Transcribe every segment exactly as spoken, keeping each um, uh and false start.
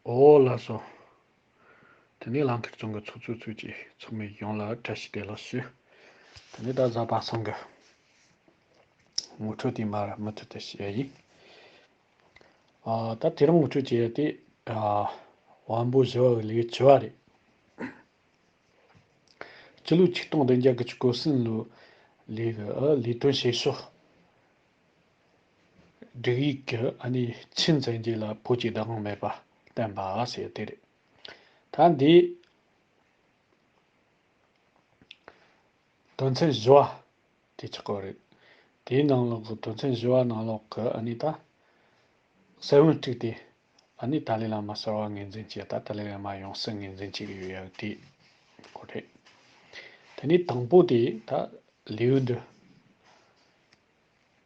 ཨོ་ལགས་སོ། དེ་ནས་ལམ་ཁར་བྱུང་གི་ཚོགས་གཙོ་ཚོས་ཀྱི་ཚོགས་མི་ཡོངས་ལ་བཀྲ་ཤིས་བདེ་ལེགས་ཞུ། དེ་ནས་ད་གཟའ་པ་སངས་གི་ངོ་སྤྲོད་དེ་མར་མུ་མཐུད་དུ་བྱེད་ཡ་ཡིན། ཨ། ད་དེ་རིང་ངོ་སྤྲོད་བྱེད་ཡ་དེ། ཨ། དབང་པོ་བཞི་བ་གི་ལེའུ་བཅུ་བ་རེད། སྤྱི་ལོ་ཆིག་སྟོང་བདུན་བརྒྱ་དགུ་བཅུ་གོ་གསུམ་ལོའི་ལེའུ་གི། ཨ། ལས་དོན་བྱེད་ཕྱོགས། སྒྲིག་ཡིག་གི། ཨ་ནི་ཆིན་བཙན་རྒྱལ་ལ་བོད་ཀྱི་བདག་དབང་མེད་པ་བསྟན་པ་ཟེར་དེ་རེད། ད་འདི་དོན་ཚན་བཞི་བ་དེ་ཆགས་ཀྱི་རེད། དེའི་ནང་ལོགས་ཀྱི་དོན་ཚན་བཞི་བ་ནང་ལོགས་ཀྱི། ཨ་ནི་ད་ས་བོན་དཀྲུགས་ཏེ། ཨ་ནི་ཏཱ་ལའི་བླ་མ་གསར་བ་ངོས་འཛིན་བྱས། ད་ཏཱ་ལའི་བླ་མ་ཡང་སྲིད་ངོས་འཛིན་བྱེད་ཀྱི་ཡོད་ཡ་དེ་ཁོ་རེད། དེ་ནས་དང་པོ་དེ་ད་ལེའུ་འདི།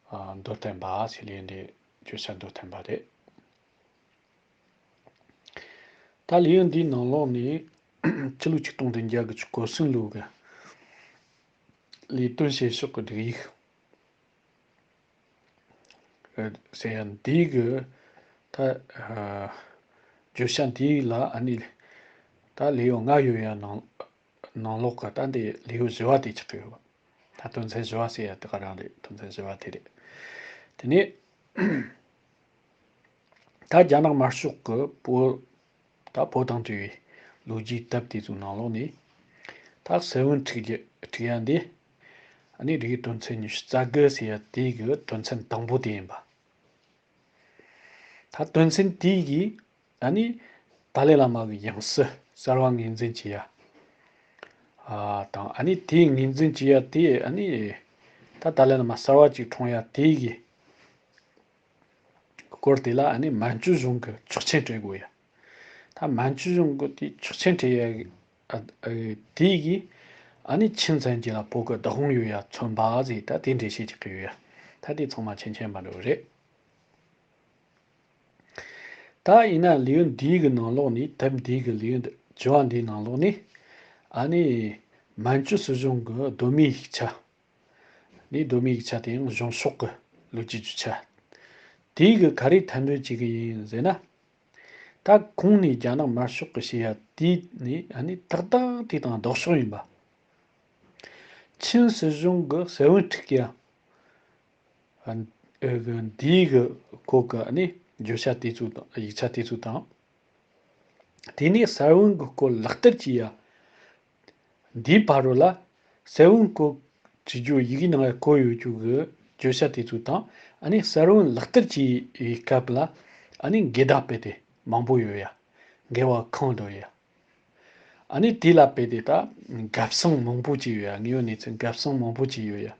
ཨ། མདོར་བསྟན་པ་ཟེར། ལེའུ་འདི་བརྗོད་བྱ་མདོར་བསྟན་པ་རེད། ད་ལེའུ་འདིའི་ནང་ལོགས་ནས་ཕྱི་ལོ་ཆིག་སྟོང་བདུན་བརྒྱ་དགུ་བཅུ་གོ་གསུམ་ལོ་གི་ལས་དོན་བྱེད་ཕྱོགས་ཀྱི་སྒྲིག་ཡིག་ཟེར་ཡ་འདི་གི། ད། ཨ། བརྗོད་བྱ་འདི་ལ། ཨ་ནི་ད་ལེའུ་ལྔ་ཡོད་ཡ་ནང་ནང་ལོགས་ཀྱི་ད་འདི་ལེའུ་བཞི་བ་དེ་ཆགས་ཀྱི་ཡོད་པ། ད་དོན་ཚན་བཞི་བ་ཟེར་ཡ་དེ་ག་རང་རེད། དོན་ཚན་བཞི་བ་དེ་རེད། དེ་ནས་ད་རྒྱ་ནག་དམར་ཤོག་གི་བོད། ད་བོད་དང་འབྲེལ་བའི་ལོ་རྒྱུས་དེབ་དེ་ཚོའི་ནང་ལོགས་ནས། ད་ས་བོན་དཀྲུགས་རྒྱུ། དཀྲུགས་ཡ་འདི། ཨ་ནི་རིགས་དོན་ཚན་ཉི་ཤུ་རྩ་དགུ་ཟེར་ཡ་དེ་གི་དོན་ཚན་དང་པོ་དེ་ཡིན་པ། ད་དོན་ཚན་དེ་གིས། ཨ་ནི་ཏཱ་ལའི་བླ་མ་གི་ཡང་སྲིད་གསར་བ་ངོས་འཛིན་བྱེད་ཡ། ཨ། དང་། ཨ་ནི་དེའི་ངོས་འཛིན་བྱེད་ཡ་དེ། ཨ་ནི་ད་ཏཱ་ལའི་བླ་མ་གསར་བ་ཅིག་འཁྲུངས་ཡ་དེ་གི་སྐོར་དེ་ལ། ཨ་ནི་མན་ཇུ་གཞུང་གི་ཆོག་མཆན་སྤྲད་དགོས་ཡ། ད་མན་ཇུ་གཞུང་གི་དེ་ཆོག་མཆན་སྤྲད་ཡ། ཨ། ཨ། དེ་གིས། ཨ་ནི་ཆིན་བཙན་རྒྱལ་ལ་བོད་ཀྱི་བདག་དབང་ཡོད་ཡ་མཚོན་པ་ཟེར། ད་དེ་འགྲེལ་བཤད་ཅིག་གི་ཡོད་ཡ། ད་དེ་ཚང་མ་མཁྱེན་མཁྱེན་པ་འདྲ་བོ་རེད། ད་ཡིན་ན་ལེའུ་འདིའི་གི་ནང་ལོགས་ནས། དེབ་འདིའི་གི་ལེའུ་འདི་བཅུ་བ་འདིའི་ནང་ལོགས་ནས། ཨ་ནི་མན་ཇུ་སྲིད་གཞུང་གི་གདོད་མའི་ཡིག་ཆ། ནི་གདོད་མའི་ཡིག་ཆ་དེ་ཡང་གཞུང་ཕྱོགས་ཀྱི་ལོ་རྒྱུས་རྒྱུ་ཆ། དེའི་གི་ག་རེ་ཐད་འབད་བྱེད་ཀྱི་ཡིན་ཟེར་ན། ད་གོང་ནས་རྒྱ་ནག་དམར་ཤོག་གི་བྱེད་ཡ་དེ་ནི། ཨ་ནི་ཏག་ཏག་དེ་དང་ལྡོག་ཕྱོགས་ཡིན་པ། ཆིན་སྲིད་གཞུང་གི་ས་བོན་དཀྲུགས་ཡ། ཨ། འདིའི་གི་སྐོར་གི། ཨ་ནི་བརྗོད་བྱ་དེ་ཚོ་དང་། ཡིག་ཆ་དེ་ཚོ་དང་། དེ་ནས་ས་བོན་གི་སྐོར་ལག་བསྟར་བྱེད་ཡ། འདིའི་ཕ་རོལ་ལ་ས་བོན་སྐོར་བྱེད་རྒྱུ། ཡི་གེའི་ནང་ལ་བཀོད་ཡོད་རྒྱུ་གི་བརྗོད་བྱ་དེ་ཚོ་དང་། ཨ་ནི་ས་བོན་ལག་བསྟར་བྱེད་པའི་སྐབས་ལ། ཨ་ནི་འགལ་ཟླ་སྤེལ་ཏེ་མང་པོ་ཡོད་ཡ། འགལ་བ་གང་འདུག་ཡ། ཨ་ནི་དེ་ལ་དཔེ་དེ་ད་འགབ་སང་མང་པོ་ཅིག་ཡོད་ཡ། དངོས་ཡོད་གནས་ཚུལ་འགབ་སང་མང་པོ་ཅིག་ཡོད་ཡ།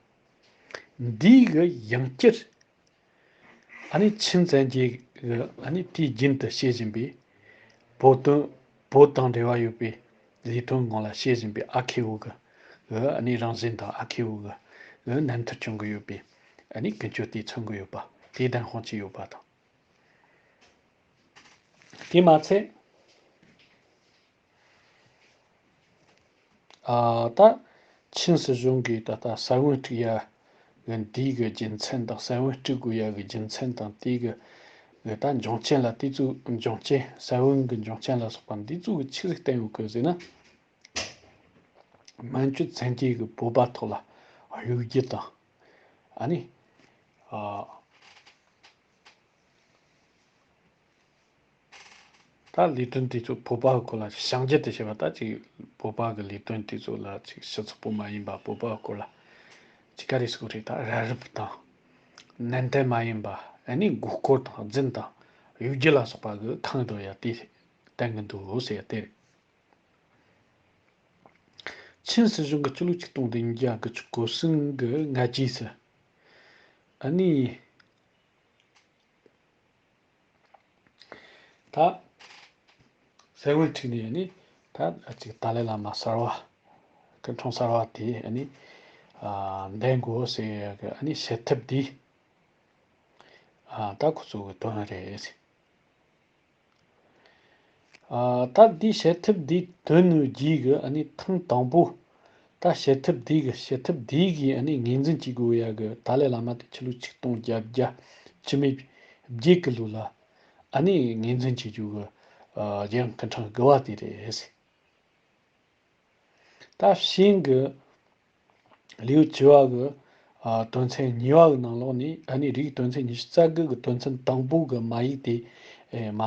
འདི་གི་ཡང་བསྐྱར། ཨ་ནི་ཆིན་བཙན་རྒྱལ་གི། ཨ་ནི་དུས་རྒྱུན་དུ་བྱེད་བཞིན་པའི་བོད་དོན། བོད་དང་འབྲེལ་བ་ཡོད་པའི་ལས་དོན་སྒང་ལ་བྱེད་བཞིན་པའི་ཨ་ཁེ་བོ་གི། ཨ་ནི་རང་བཞིན་དང་། ཨ་ཁེ་བོ་གི་ནང་མཐར་བྱུང་གི་ཡོད་པའི། ཨ་ནི་ཀུན་སྤྱོད་དེ་མཚོན་གི་ཡོད་པ། དེ་བདེན་དཔང་བྱས་ཡོད་པ་དང་། དེ་མ་ཚད། ཨ། ད་ཆིན་སྲིད་གཞུང་གིས་ད་ལྟ་ས་བོན་དཀྲུག་ཡ་གི་འདི་གི་རྒྱུ་མཚན་དང་། ས་བོན་དཀྲུག་དགོས་ཡ་གི་རྒྱུ་མཚན་དང་། དེ་གི་གི་ད་འབྱུང་རྐྱེན་ལ། དེ་ཚོའི་འབྱུང་རྐྱེན། ས་བོན་གི་འབྱུང་རྐྱེན་ལ་སོགས་པ་འདི་ཚོ་གི་ཆི་ཟིག་བསྟན་ཡོད་གི་ཟེར་ན། མན་ཇུ་བཙན་རྒྱལ་གི་བོད་པ་ཐོག་ལ་གཡོ་སྒྱུ་དང་། ཨ་ནི། ཨ། ད་ལས་དོན་དེ་ཚོ་བོད་པ་གི་སྐོར་ལ་བྱང་རྒྱུ་དེ་བྱས་པ། ད་ཅིག་བོད་པ་གི་ལས་དོན་དེ་ཚོ་ལ་ཅིག་སྤྱི་ཚོགས་པོ་མ་ཡིན་པ། བོད་པ་གི་སྐོར་ལ་ཅིག་ག་རེ་ཟེར་དགོས་རེད། ད་ར་རིབ་དང་ནན་ཏན་མ་ཡིན་པ། ཨ་ནི་མགོ་སྐོར་དང་རྫུན་དང་གཡོ་སྒྱུ་ལ་སོགས་པ་གི་ཁེངས་འགྲོ་ཡ་དེ་བསྟན་གི་འདུག་ཟེར་ཡ་དེ་རེད། ཆིན་སྲིད་གཞུང་གི་སྤྱི་ལོ་ཆིག་སྟོང་བདུན་བརྒྱ་དགུ་བཅུ་གོ་གསུམ་གི་སྔ་རྗེས་སུ། ཨ་ནི། ད་ས་བོན་དཀྲུགས་ནས། ཨ་ནི་ད་ཅིག་ཏཱ་ལའི་བླ་མ་གསར་བ། སྐུ་འཁྲུངས་གསར་བ་དེ། ཨ་ནི། ཨ། འདེམས་དགོས་ཟེར་ཡ་གི། ཨ་ནི་བྱེད་ཐབས་འདི། ཨ། ད་ཁོ་ཚོ་གི་དོན་རེད། ཨ། ད་འདི་བྱེད་ཐབས་འདི་བཏོན་ནོ་རྗེས་གི། ཨ་ནི་ཐེངས་དང་པོ། ད་བྱེད་ཐབས་འདི་གི། བྱེད་ཐབས་འདི་གི། ཨ་ནི་ངོས་འཛིན་བྱེད་དགོས་ཡ་གི། ཏཱ་ལའི་བླ་མ་དེ་ཕྱི་ལོ་ཆིག་སྟོང་བརྒྱད་བརྒྱ་བཅུ་མེད་བརྒྱད་གི་ལོ་ལ། ཨ་ནི་ངོས་འཛིན་བྱེད་རྒྱུ་གི་ ཨ་རྒྱལ་ཡུམ་སྐུ་ཕྲེང་དགུ་བ་དེ་རེད། ད་ཕྱིས་གི་ལེའུ་བཅུ་བ་གི་ཨ་དོན་ཚན་གཉིས་པ་གི་ནང་ལོགས་ནས་ཨ་ནི་རིགས་དོན་ཚན་ཉི་ཤུ་རྩ་དགུ་གི་དོན་ཚན་དང་པོ་གི་མ་ཡིག་དེ་ཨེ་མ་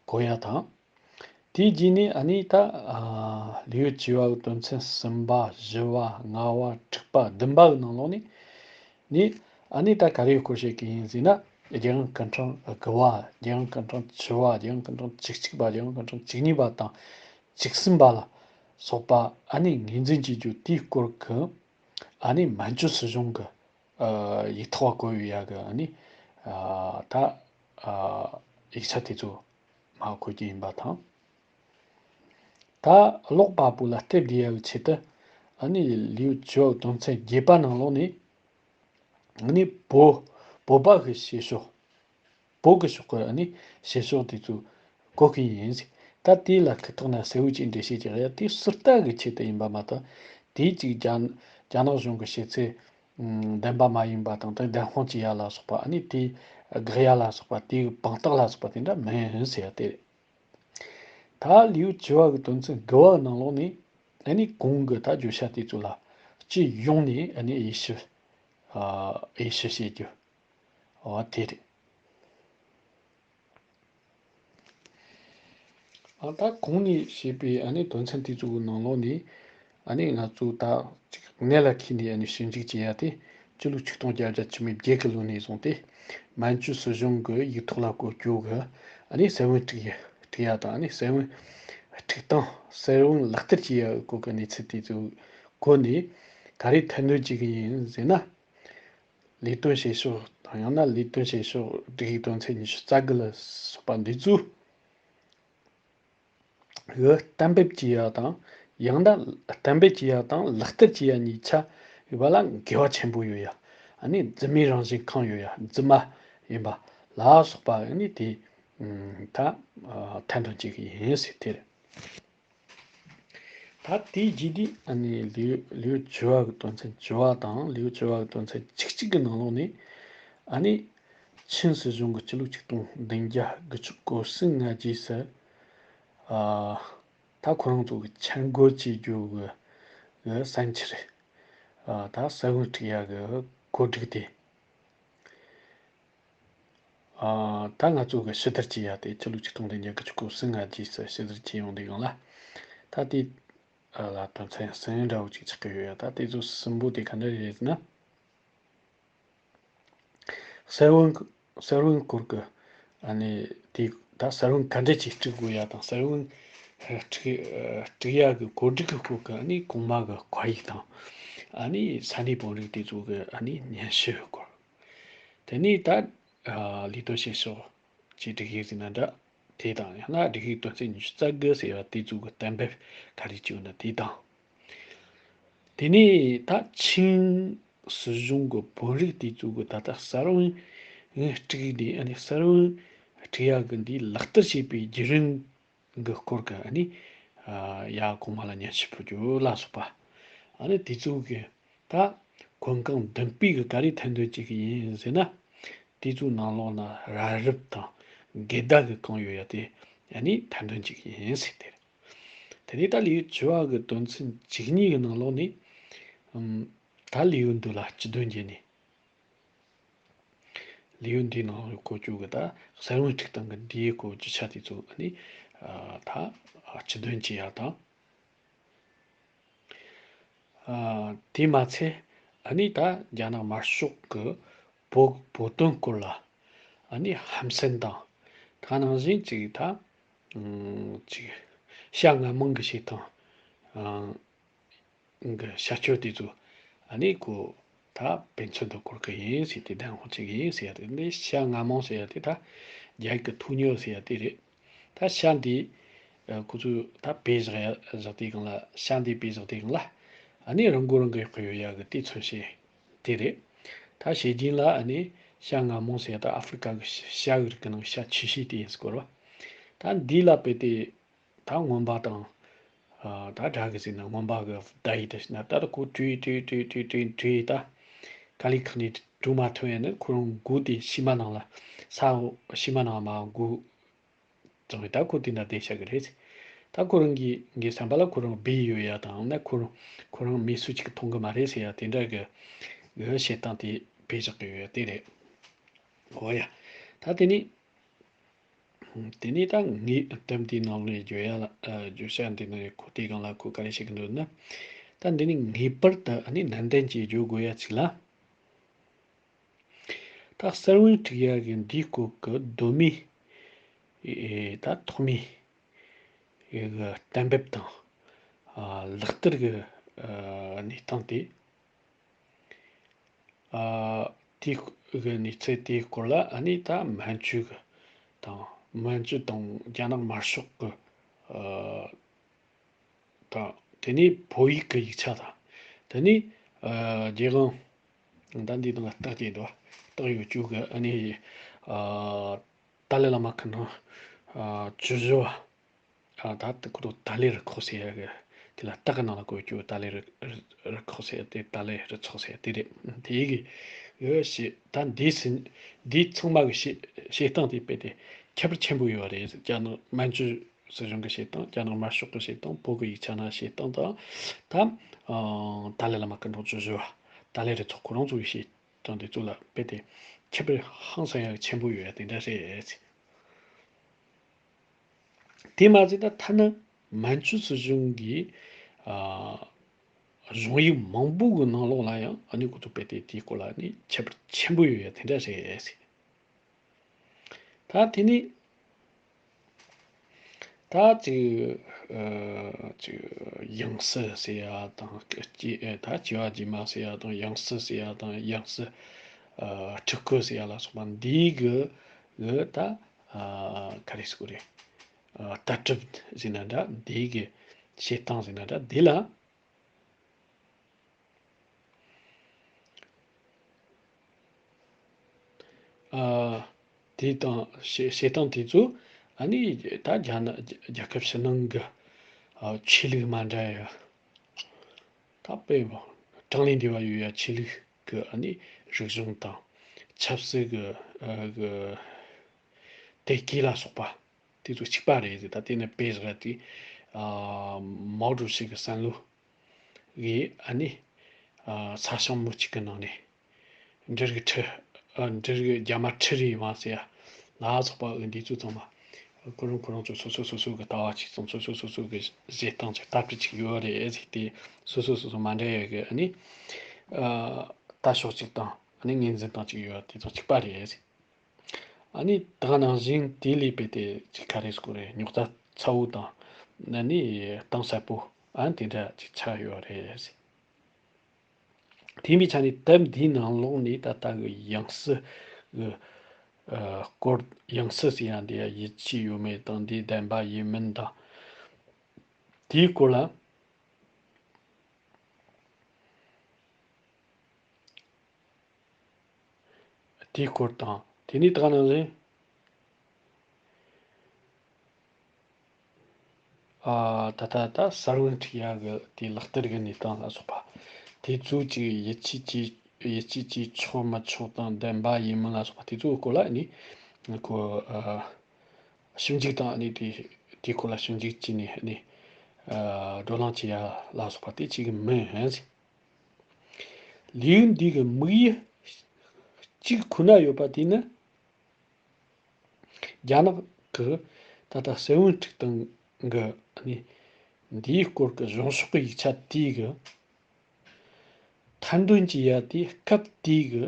གོ་ཡ་དང་། དེའི་རྗེས་ནས་ཨ་ནི་ད་ཨ་ལེའུ་བཅུ་བ་གི་དོན་ཚན་གསུམ་པ། བཞི་བ། ལྔ་བ། དྲུག་པ། བདུན་པ་གི་ནང་ལོགས་ནས་ནི་ཨ་ནི་ད་ག་རེ་སྐོར་བཤད་ཀྱི་ཡིན་ཟེར་ན། རྒྱལ་ཡུམ་སྐུ་ཕྲེང་དགུ་བ། རྒྱལ་ཡུམ་སྐུ་ཕྲེང་བཅུ་བ། རྒྱལ་ཡུམ་སྐུ་ཕྲེང་བཅུ་གཅིག་པ། རྒྱལ་ཡུམ་སྐུ་ཕྲེང་བཅུ་གཉིས་པ་དང་བཅུ་གསུམ་པ་ལ་སོགས་པ་ཨ་ནི་ངོས་འཛིན་བྱེད་རྒྱུ་དེའི་སྐོར་གྱི་ཨ་ནི་མན་ཇུ་སྲིད་གཞུང་གི་ཨ་ཡིག་ཐོག་བཀོད་ཡོད་ཡ་གི་ཨ་ནི་ཨ་ད་ཨ་ཡིག་ཆ་དེ་ཚོ་མར་འཁོད་རྒྱུ་ཡིན་པ་དང་། ད་ཀློག་པ་པོ་ལ་སྟབས་བདེ་ཡ་གི་ཆེད་དུ་ཨ་ནི་ལེའུ་བཅུ་བ་དོན་ཚན་བརྒྱད་པ་ནང་ལོགས་ནས་ཨ་ནི་བོད་བོད་པ་གི་བྱེད་ཕྱོགས། བོད་གི་ཕྱོགས་གི་ཨ་ནི་བྱེད་ཕྱོགས་དེ་ཚོ་གོ་གི་ཡིན། ད་དེ་ལ་ཁ་ཐོག་ན་གསལ་བོ་ཅིག་འགྲེལ་བཤད་རྒྱག་ཡ་དེ་ཟུར་ལྟ་གི་ཆེད་དུ་ཡིན་པ་མ་གཏོགས། དེའི་ཅིག་རྒྱ་རྒྱ་ནག་གཞུང་གི་བྱེད་ཚུལ་བདེན་པ་མ་ཡིན་པ་དང་། དེ་བདེན་དཔང་བྱེད་ཡ་ལ་སོགས་པ། ཨ་ནི་དེ་དགག་ཡ་ལ་སོགས་པ། དེའི་དཔང་རྟགས་ལ་སོགས་པ་དེ་འདྲ་མིན་ཟེར་ཡ་དེ་རེད། ད་ལེའུ་བཅུ་བ་གི་དོན་ཚན་དགུ་བ་ནང་ལོགས་ནས་ཨ་ནི་གོང་གི་ད་བརྗོད་བྱ་དེ་ཚོ་ལ་སྤྱི་ཡོངས་ནས་ཨ་ནི་དབྱེ་ཞིབ་ཨ་དབྱེ་ཞིབ་བྱེད་རྒྱུ་འོ་དེ་རེད། ཨ་ད་གོང་ནས་བཤད་པའི་ཨ་ནི་དོན་ཚན་དེ་ཚོ་གི་ནང་ལོགས་ནས་ཨ་ནི་ང་ཚོ་ད་ཅིག་གནད་ལ་འཁེལ་ནས་ཨ་ནི་ཞིབ་འཇུག་བྱེད་ཡ་དེ། སྤྱི་ལོ་ཆིག་སྟོང་བརྒྱད་བརྒྱ་བཅུ་མེད་བརྒྱད་གི་ལོ་ནས་བཟུང་སྟེ་མན་ཇུ་སྲིད་གཞུང་གི་ཡིག་ཐོག་ལ་བཀོད་རྒྱུ་གི་ཨ་ནི་གསལ་བོ་སྒྲིག་ཡ་སྒྲིག་ཡ་དང་། ཨ་ནི་གསལ་བོ་སྒྲིག་སྟངས། གསལ་བོ་ལག་བསྟར་བྱེད་ཡ་སྐོར་གི་གནས་ཚུལ་དེ་ཚོ་སྐོར་ནས་ག་རེ་ཐེར་འདོན་བྱེད་ཀྱི་ཡིན་ཟེར་ན། ལས་དོན་བྱེད་ཕྱོགས་དང་། ཡང་ན་ལས་དོན་བྱེད་ཕྱོགས་སྒྲིག་ཡིག་དོན་ཚན་ཉི་ཤུ་རྩ་དགུ་ལ་སོགས་པ་འདི་ཚོ་གི་གཏན་འབེབས་བྱེད་ཡ་དང་། ཡང་ན་གཏན་འབེབས་བྱེད་ཡ་དང་ལག་བསྟར་བྱེད་ཡ་གཉིས་ཆ་ཡོད་པ་ལ་འགལ་བ་ཆེན་པོ་ཡོད་ཡ། ཨ་ནི་རྫུན་མའི་རང་བཞིན་གང་ཡོད་ཡ། རྫུན་མ་ཡིན་པ་ལ་སོགས་པ་ཨ་ནི་དེ་ད་ཐེར་འདོན་བྱེད་ཀྱི་ཡིན་ཟེར་དེ་རེད། ད་དེའི་རྗེས་དེ་ཨ་ནི་ལེའུ་ལེའུ་བཅུ་བ་གི་དོན་ཚན་བཅུ་བ་དང་། ལེའུ་བཅུ་བ་གི་དོན་ཚན་བཅུ་གཅིག་གི་ནང་ལོགས་ནས་ཨ་ནི་ཆིན་སྲིད་གཞུང་གི་སྤྱི་ལོ་ཆིག་སྟོང་བདུན་བརྒྱ་དགུ་བཅུ་གོ་གསུམ་སྔ་རྗེས་སུ་ཨ་ད་ཁོ་རང་ཚོ་གི་འཆར་འགོད་བྱེད་རྒྱུ་གི་གི་བསམ་འཆར་ཨ་ད་གསལ་བོ་སྒྲིག་ཡ་གི་གོ་སྒྲིག་དེ། ཨ་ད་ང་ཚོ་གི་ཕྱི་དར་གྱི་ཡ་དེ་ཕྱི་ལོ་ཆིག་སྟོང་བདུན་བརྒྱ་དགུ་བཅུ་གོ་གསུམ་སྔ་རྗེས་སུ་ཕྱི་དར་གྱི་ཡོང་དུས་སྒང་ལ། ད་དེ་ལ་དོན་ཚན་གསུམ་འདྲ་བོ་ཅིག་ཆགས་ཀྱི་ཡོད་ཡ། ད་དེ་ཚོ་གསུམ་པོ་དེ་ག་འདྲ་རེད་ཟེར་ན། གསལ་བོ་གསལ་བོའི་སྐོར་གྱི་ཨ་ནི་དེ་ད་གསལ་བོ་ག་འདྲ་ཅིག་སྒྲིག་དགོས་ཡ་དང་། གསལ་བོ་སྒྲིག་སྒྲིག་ཡ་གི་གོ་སྒྲིག་གི་སྐོར་གྱི་ཨ་ནི་གོང་མ་གི་བཀའ་ཡིག་དང་། ཨ་ནི་ས་གནས་དཔོན་རིགས་དེ་ཚོ་གི་ཨ་ནི་སྙན་ཞུ་སྐོར། དེ་ནས་ད་ཨ་ལས་དོན་བྱེད་ཕྱོགས་ཀྱི་སྒྲིག་ཡིག་ཟེར་ན་འདྲ། དེ་དང་། ཡང་ན་སྒྲིག་ཡིག་དོན་ཚན་ཉི་ཤུ་རྩ་དགུ་ཟེར་བ་དེ་ཚོ་གི་གཏན་འབེབས་ག་རེ་བྱས་ཡོད་ན་དེ་དང་། དེ་ནས་ད་ཆིན་སྲིད་གཞུང་གི་དཔོན་རིགས་དེ་ཚོ་གི་ད་ལྟ་གསར་བུ་སྒྲིག་ནས། ཨ་ནི་གསར་བུ་སྒྲིག་ཡག་གི་འདི་ལག་བསྟར་བྱེད་པའི་བརྒྱུད་རིམ་གི་སྐོར་གྱི་ཨ་ནི་ཡ་གོང་མ་ལ་སྙན་ཞུ་ཕུལ་རྒྱུ་ལ་སོགས་པ། ཨ་ནི་དེ་ཚོ་གི་ད་གོན་རྐང་བདུན་པའི་གི་ག་རེ་ཐེར་འདོན་བྱེད་ཀྱི་ཡིན་ཟེར་ན། དེ་ཚོའི་ནང་ལོགས་ན་ར་རིབ་དང་འགལ་ཟླ་གི་གང་ཡོད་ཡ་དེ་ཨ་ནི་ཐེར་འདོན་བྱེད་ཀྱི་ཡིན་ཟེར་དེ་རེད། དེ་ནས་ད་ལེའུ་བཅུ་བ་གི་དོན་ཚན་བཅུ་གཉིས་གི་ནང་ལོགས་ནས་ཨམ་ད་ལེའུ་འདི་ལ་སྤྱི་དོན་བརྒྱུད་ནས། ལེའུ་འདིའི་ནང་ལ་བཀོད་རྒྱུ་གི་ད་གསར་བུ་སྒྲིག་སྟངས་ཀྱི་འདིའི་སྐོར་རྒྱུ་ཆ་དེ་ཚོ་ཨ་ནི་ཨ་ད་སྤྱི་དོན་བྱེད་ཡ་དང་། ཨ་དེ་མ་ཚད་ཨ་ནི་ད་རྒྱ་ནག་དམར་ཤོག་གི་བོད་བོད་དོན་སྐོར་ལ་ཨ་ནི་ཧམ་སེམས་དང་། ད་ནང་བཞིན་ཅིག་ད་ཨ་ཅིག་བྱ་ངན་མང་གི་བྱེད་སྟངས་ཨ་གི་བྱ་སྤྱོད་དེ་ཚོ་ཨ་ནི་ཁོ་ད་དཔེ་མཚོན་དུ་འཁོར་གི་ཡིན་ཟེར་ཏེ་བདེན་དཔང་བྱེད་ཀྱི་ཡིན་ཟེར་ཡ་དེ། འདི་བྱ་ངན་མང་ཟེར་ཡ་དེ་ད་རྒྱ་ཡིག་གི་ཐུག་ཉོ་ཟེར་ཡ་དེ་རེད། ད་བྱ་འདི་ཨ་ཁོ་ཚོས་ད་སྤེལ་བཞག་ཡ་བཞག་དུས་སྒང་ལ། བྱ་འདི་སྤེལ་བཞག་དུས་སྒང་ལ་ཨ་ནི་རང་མགོ་རང་གིས་གཡོག་གི་ཡོད་ཡ་གི་དེ་མཚོན་བྱེད་དེ་རེད། ད་བྱེད་རྒྱུན་ལ་ཨ་ནི་བྱ་ངན་མང་ཟེར་ཡ་ད་ཨ་ཧྥི་རི་ཀ་གི་བྱ་གི་རིགས་ཀྱི་ནང་བྱ་ཆེ་ཤོས་དེ་ཡིན་ཟེར་གོ་ར། ད་འདི་ལ་དཔེ་དེ། ད་རྔོན་པ་དང་། ཨ་ད་དགྲ་གི་ཟེར་ན་རྔོན་པ་གི་བརྡ་ཡིག་དེ་བྱས་ན། ད་ལྟ་ཁོ་བྲོས་བྲོས་བྲོས་བྲོས་བྲོས་བྲོས་ད། ག་ལེ་གང་ལེ་བྲོས་མ་ཐུབ་ཡ་ནི་ཁོ་རང་མགོ་དེ་ཤི་མ་ནང་ལ་ས་འོག་ཤི་མ་ནང་མ་མགོ་ ཙང་ད་ཁོ་དེ་འདྲ་བསྡད་བཞག་གི་རེད། ད་ཁོ་རང་གི་ངའི་བསམ་པ་ལ་ཁོ་རང་སྦས་ཡོད་ཡ་དང་ན་ཁོ་རང་ཁོ་རང་མི་སུ་གཅིག་མཐོང་གི་མ་རེད་ཟེར་ཡ་དེ་འདྲ་གི་གི་བཤད་སྟངས་དེ་སྦས་བཞག་གི་ཡོད་ཡ་དེ་རེད། འོ་ཡ། ད་དེ་ནི་དེ་ནི་ད་ངའི་དེབ་འདིའི་ནང་ལ་བརྗོད་ཡ་ལ་བརྗོད་བྱ་འདི་ནི་ཁོ་དེའི་སྒང་ལ་ཁོ་ག་རེ་བཤད་གི་འདུག་ན། ད་འདི་ནི་ངེས་པར་དུ་ཨ་ནི་ནན་ཏན་གྱིས་བརྗོད་དགོས་ཡ་ཅིག་ལ། ད་གསལ་བོ་འཁྲིད་ཡ་གི་འདིའི་སྐོར་གྱི་གདོད་མའི་ཨེ་ད་ཐོག་མའི་ཨེ་གི་གཏན་འབེབས་དང་ཨ་ལག་བསྟར་གྱི་ཨ་གནས་སྟངས་དེ་ཨ་དེའི་གི་གནས་ཚུལ་དེའི་སྐོར་ལ་ཨ་ནི་ད་མན་ཇུ་གི་དང་མན་ཇུ་དང་རྒྱ་ནག་དམར་ཤོག་གི་ཨ་དང་དེ་ནས་བོད་ཡིག་གི་ཡིག་ཆ་དང་། དེ་ནས་ཨ་རྒྱལ་དབང་ད་འདི་དང་རྟགས་ཅན་དུ་རྟགས་ཡོད་བཅུག་གི་ཨ་ནི་ཨ་ཏཱ་ལའི་བླ་མ་ཁ་ནང་ཨ་བཅུ་བཞི་བ་ཨ་ད་ལྟ་ཁོ་ཏཱ་ལའི་རུ་ཁག་ཟེར་ཡ་གི་དེ་ལ་རྟགས་ཀྱི་ནང་ལ་བཀོད་རྒྱུ་ཏཱ་ལའི་རུ་རུ་ཁག་ཟེར་ཡ་དེ་ཏཱ་ལའི་རུ་ཚོགས་ཟེར་ཡ་དེ་རེད། དེ་ཡི་གི་ཡོད་ཞེས་ད་འདིའི་ཟིན་འདིའི་ཚང་མ་གི་བཤད་བཤད་སྟངས་དེ་དཔེ་དེ་ཁྱད་པར་ཆེན་པོ་ཡོད་རེད། རྒྱ་ནག་མན་ཇུ་སྲིད་གཞུང་གི་བཤད་སྟངས། རྒྱ་ནག་དམར་ཤོག་གི་བཤད་སྟངས། བོད་ཀྱི་ཡིག་ཆ་ནང་བཤད་སྟངས་དང་། ད་ཨ་ཏཱ་ལའི་བླ་མ་སྐུ་ཕྲེང་བཅུ་བཞི་པ་ཏཱ་ལའི་རུ་ཚོགས་ཁོ་རང་ཚོ་གི་བཤད་སྟངས་དེ་ཚོ་ལ་རྦད་དེ་ཁྱད་པར་ཧང་སང་ཡག་ཆེན་པོ་ཡོད་ཡ་དེ་འདྲ་རེད། དེ་མ་ཟད་ད་ཐ་ན་མན་ཇུ་སྲིད་གཞུང་གི་ཨ་གཞུང་ཡིག་མང་པོ་གི་ནང་ལོགས་ལ་ཡང་ཨ་ནི་ཁོ་ཚོ་རྦད་དེ་དེའི་སྐོར་ལ་ནི་ཁྱད་པར་ཆེན་པོ་ཡོད་ཡ་དེ་འདྲ་རེད། ད་དེ་ནི་ད་ཅིག་ཨ་ཅིག་ཡང་སྲིད་ཟེར་ཡ་དང་སྐྱེ་ཨ་ད་སྐྱེ་བ་རྗེས་མ་ཟེར་ཡ་དང་ཡང་སྲིད་ཟེར་ཡ་དང་ཡང་སྲིད་ཨ་སྤྲུལ་སྐུ་ཟེར་ཡ་ལ་སོགས་པ་འདིའི་གི་གི་ད་ཨ་ག་རེ་ཟེར་དགོས་རེད། ཨ་ལྟ་གྲུབ་ཟེར་ན་འདྲ་འདིའི་གི་བཤད་སྟངས་ཟེར་ན་འདྲ་འདི་ལ། ཨ་དེ་དང་བཤད་བཤད་སྟངས་དེ་ཚོ་ཨ་ནི་ད་རྒྱ་ནག་རྒྱལ་ཁབ་ཕྱི་ནང་གི་ཨ་ཆོས་ལུགས་མ་འདྲ་ཡ་ད་དཔེ་དང་བགྲོ་གླེང་འབྲེལ་བ་ཡོད་ཡ་ཆོས་ལུགས་ཀྱི་ཨ་ནི་རིག་གཞུང་དང་ཆབ་སྲིད་ཀྱི་ཨ་གི་དེ་གའི་ལ་སོགས་པ་དེ་ཚོ་གཅིག་པ་རེད་ཟེར། ད་དེ་ནི་དཔེ་བཞག་དེ་ཨ་མའོ་ཀྲུའུ་ཞི་གི་བསམ་བློ་གི་ཨ་ནི་ཨ་ས་ཞིང་མུ་གཅིག་གི་ནང་ནས་འབྲུ་རིགས་ཁྲི་ཨ་འབྲུ་རིགས་རྒྱ་མ་ཁྲི་རེ་ཡོང་བ་ཟེར་ཡ་ལ་སོགས་པ་འདི་ཚོ་ཚང་མ་ཁོ་རང་ཁོ་རང་ཚོ་སོ་སོ་སོ་སོ་གི་ལྟ་བ་གཅིག་དང་སོ་སོ་སོ་སོ་གི་བཞེད་སྟངས་གཅིག་ལྟ་གྲུབ་གཅིག་ཡོད་རེད་ཟེར་ཏེ། སོ་སོ་སོ་སོ་མ་འདྲ་བའི་གི་ཨ་ནི་ཨ་ལྟ་ཕྱོགས་གཅིག་དང་ཨ་ནི་ངོས་འཛིན་སྟངས་གཅིག་ཡོད་པ་དེ་ཚོ་གཅིག་པ་རེད། ཨ་ནི་ད་ག་ནང་བཞིན་དེ་ལས་རྦད་དེ་ཅིག་ག་རེ་ཟེར་དགོས་རེད། རྙོག་དྲ་ཚ་བོ་དང་ཨ་ནི་གཏིང་ཟབ་པོ་ཨ་ནི་དེ་འདྲ་ཅིག་ཆགས་ཡོད་རེད། དེ་ཡིན་པའི་ཆ་ནས་དེབ་འདིའི་ནང་ལོགས་ནས་ད་ལྟ་གི་ཡང་སྲིད་གི་ཨ་སྐོར། ཡང་སྲིད་ཟེར་ཡ་འདི་ཡ་ཡིད་ཆེས་ཡོད་མེད་དང་འདི་བདེན་པ་ཡིན་མིན་དང་དེའི་སྐོར་ལ། དེའི་སྐོར་དང་དེ་ནས་ད་ག་ནང་བཞིན་ཨ་ད་ལྟ་ད་གསལ་བོ་འཁྲིད་ཡག་གི་དེ་ལག་བསྟར་གི་གནས་སྟངས་ལ་སོགས་པ་དེ་ཚོ་ཅིག་ཡིད་ཆེས་བྱེད་ཡིད་ཆེས་བྱེད་ཆོག་མི་ཆོག་དང་བདེན་པ་ཡིན་མིན་ལ་སོགས་པ་དེ་ཚོའི་སྐོར་ལ་ནི་ཁོ་ཨ་ཞིབ་འཇུག་དང་ནི་དེ་དེའི་སྐོར་ལ་ཞིབ་འཇུག་བྱས་ནས་ནི་ཨ་བགྲོ་གླེང་བྱེད་ཡག་ལ་སོགས་པ་དེ་ཅིག་མིན། ལེའུ་འདི་གི་དམིགས་ཡུལ་གཅིག་ཁོ་ན་ཡོད་པ་དེ་ནི། རྒྱ་ནག་གི་ད་ལྟ་གསལ་བོ་འཁྲིད་སྟངས་གི་ནི་འདིའི་སྐོར་གྱི་གཞུང་ཕྱོགས་ཀྱི་ཡིག་ཆ་དེའི་གི་མཐའ་འདོན་གྱི་ཡ་དེ་སྐབས་དེའི་གི་ཨ་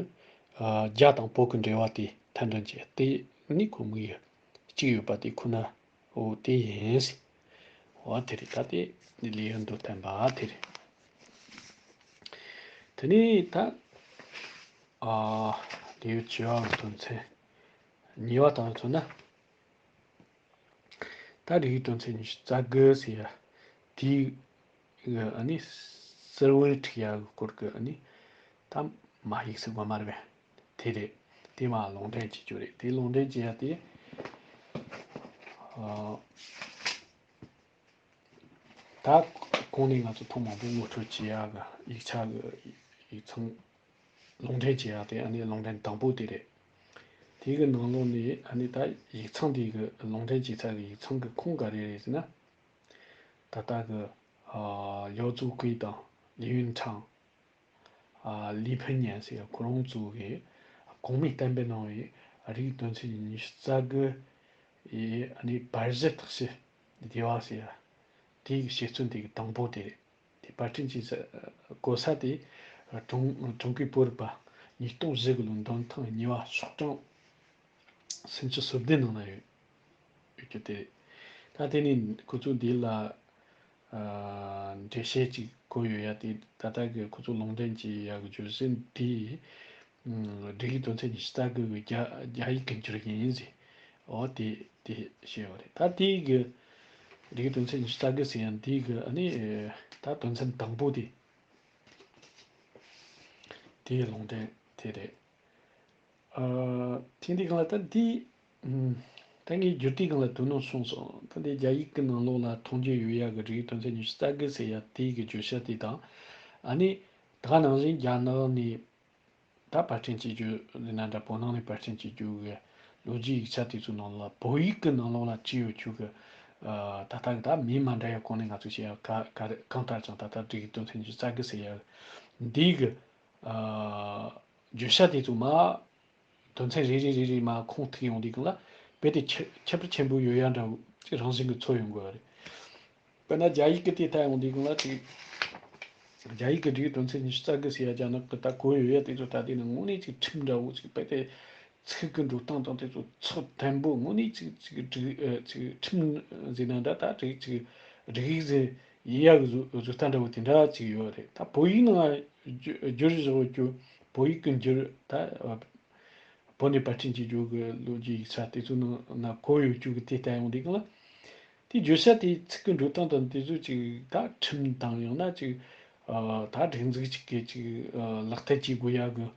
རྒྱ་དང་བོད་ཀྱི་འབྲེལ་བ་དེ་མཐའ་འདོན་གྱི་ཡ་དེ་ནི་ཁོ་དམིགས་ཡུལ་གཅིག་ཡོད་པ་དེ་ཁོ་ན། འོ་དེ་ཡིན། འོ་དེ་རེད། ད་དེ་ནི་ལེའུ་མདོར་བསྟན་པ་དེ་རེད། དེ་ནས་ད་ཨ་ལེའུ་བཅུ་བ་གི་དོན་ཚན་གཉིས་པ་དང་མཚོན་ན། ད་རེའུ་དོན་ཚན་ཉི་ཤུ་རྩ་དགུ་ཟེར་ཡ་དེའི་གི་ཨ་ནི་གསལ་བོ་འཁྲིད་ཡ་གི་སྐོར་གི་ཨ་ནི་ད་མ་ཡིག་ཟེར་དགོས་མ་རེད་པས། དེ་རེད། དེ་མ་ལུང་འདྲེན་བྱེད་རྒྱུ་རེད། དེ་ལུང་འདྲེན་བྱེད་ཡ་དེ་ཨ་ད་གོང་ནས་ང་ཚོ་ཐེངས་མང་པོ་ངོ་སྤྲོད་བྱེད་ཡ་གི་ཡིག་ཆ་གི་ཡིག་ཚང་ལུང་འདྲེན་བྱེད་ཡ་དེ་ཨ་ནི་ལུང་འདྲེན་དང་པོ་དེ་རེད། དེ་གི་ནང་ལོགས་ནས་ཨ་ནི་ད་ཡིག་ཚང་དེ་གི་ལུང་འདྲེན་བྱེད་ས་གི་ཡིག་ཚང་གི་ཁོངས་ག་རེ་རེད་ཟེར་ན། ད་ལྟ་གི་ཨ་ལའོ་ཙུ་ཀུའེ་དང་ལི་ཡུན་ཁྲང་། ཨ་ལི་ཕིན་ཉན་ཟེར་ཁོ་རང་ཚོ་གི་གོང་མའི་བསྟན་པའི་ནང་བའི་རིགས་དོན་ཚན་ཉི་ཤུ་རྩ་དགུ་ཡི་ཨ་ནི་བར་གཞི་བརྟག་དཔྱད་དེ་བ་ཟེར་ཡ། དེའི་དཔྱད་རྩོམ་དེ་གི་དང་པོ་དེ་རེད། དེ་པར་སྐྲུན་བྱས་ས་གོ་ས་དེ་ཀྲུང་ཀྲུང་གོའི་བོད་རིག་པ་ཉིས་སྟོང་བཞི་གི་ལོའི་འདོན་ཐེངས་གཉིས་པ་ཤོག་གྲངས་སུམ་ཅུ་སོ་བདུན་ནང་ན་ཡོད་ཡོད་རྒྱུ་དེ་རེད། ད་དེ་ནས་ཁོ་ཚོ་འདི་ལ་ཨ་འགྲེལ་བཤད་ཅིག་བཀོད་ཡོད་ཡ། དེ་ད་ལྟ་གི་ཁོ་ཚོ་ལུང་འདྲེན་བྱས་ཡ་གི་བརྗོད་གཞི་འདི་ཨ་སྒྲིག་ཡིག་དོན་ཚན་ཉི་ཤུ་རྩ་དགུ་གི་རྒྱ་རྒྱ་ཡིག་གི་འགྱུར་ཡིན་ཟེར། འོ་དེ་དེ་བཤད་ཡོད་རེད། ད་དེ་གི་སྒྲིག་ཡིག་དོན་ཚན་ཉི་ཤུ་རྩ་དགུ་ཟེར་ཡ་འདི་གི་ཨ་ནི་ད་དོན་ཚན་དང་པོ་དེ་དེའི་ལུང་འདྲེན་དེ་རེད། ཨ་ཐེངས་འདིའི་སྒང་ལ་ད་འདི་ཨམ་ད་ངས་བསྒྱུར་དུས་སྒང་ལ་དོ་སྣང་བྱུང་སོང་། ད་འདི་རྒྱ་ཡིག་གི་ནང་ལོགས་ལ་མཐོང་རྒྱུ་ཡོད་ཡ་གི་སྒྲིག་ཡིག་དོན་ཚན་ཉི་ཤུ་རྩ་དགུ་ཟེར་ཡ་དེ་གི་བརྗོད་བྱ་དེ་དང་། ཨ་ནི་ད་ག་ནང་བཞིན་རྒྱ་ནག་ནས་ད་པར་སྐྲུན་བྱེད་རྒྱུ་ཡིན་ན་འདྲ། བོད་ནང་ནས་པར་སྐྲུན་བྱེད་རྒྱུ་གི་ལོ་རྒྱུས་ཡིག་ཆ་དེ་ཚོའི་ནང་ལ་བོད་ཡིག་གི་ནང་ལོགས་ལ་བྲིས་ཡོད་རྒྱུ་གི་ཨ་ད་ལྟ་གི་ད་མིང་མ་འདྲ་ཡ་གོང་ནས་ང་ཚོས་བཤད་ཡ་ག་ག་རེ་གང་ལྟར་ཀྱང་ད་ལྟ་སྒྲིག་ཡིག་དོན་ཚན་ཉི་ཤུ་རྩ་དགུ་ཟེར་ཡ་འདི་གི་ཨ་བརྗོད་བྱ་དེ་ཚོ་མ་དོན་ཚན་རེ་རེ་རེ་རེ་མ་ཁུངས་ཐུག་ཡོང་དུས་སྒང་ལ་རྦད་དེ་ཁྱད་ཁྱད་པར་ཆེན་པོ་ཡོད་ཡ་འདྲ་བོ་ཅིག་རང་བཞིན་གྱིས་ཚོར་ཡོང་གི་ཡོད་རེད། དཔེར་ན་རྒྱ་ཡིག་གི་དེ་ལྟ་ཡོང་དུས་སྒང་ལ་ཅིག་རྒྱ་ཡིག་གི་སྒྲིག་དོན་ཚན་ཉི་ཤུ་རྩ་དགུ་ཟེར་ཡ་རྒྱ་ནག་གི་ད་གོ་ཡོད་ཡ་དེ་ཚོ་ད་དེ་ནི་དངོས་གནས་ཅིག་ཁྲིམས་འདྲ་བོ་ཅིག་རྦད་དེ་ཚིག་གི་འགྲོ་སྟངས་དང་དེ་ཚོ་ཚགས་དམ་པོ་དངོས་གནས་ཅིག་ཅིག་སྒྲིག་ཨ་ཅིག་ཁྲིམས་ཟེར་ན་འདྲ། ད་ཅིག་ཅིག་སྒྲིག་ཡིག་ཟེར་ཡ་གི་བཟོ་བཟོ་ལྟ་འདྲ་བོ་དེ་འདྲ་ཅིག་ཡོད་རེད། ད་བོད་ཡིག་ནང་བསྒྱུར་བསྒྱུར་བཞག་རྒྱུ། བོད་ཡིག་གི་འགྱུར་ད་བོད་ནས་པར་སྐྲུན་བྱེད་རྒྱུ་གི་ལོ་རྒྱུས་ཡིག་ཆ་དེ་ཚོའི་ནང་ན་གོ་ཡོད་རྒྱུ་གི་དེ་ལྟ་ཡོང་དུས་སྒང་ལ། དེ་བརྗོད་བྱ་དེའི་ཚིག་གི་འགྲོ་སྟངས་དང་དེ་ཚོ་ཅིག་ད་ཁྲིམས་དང་ཡང་ན་ཅིག་ཨ་ད་སྒྲིག་འཛུགས་ཅིག་གི་ཅིག་ཨ་ལག་བསྟར་བྱེད་དགོས་ཡ་གི་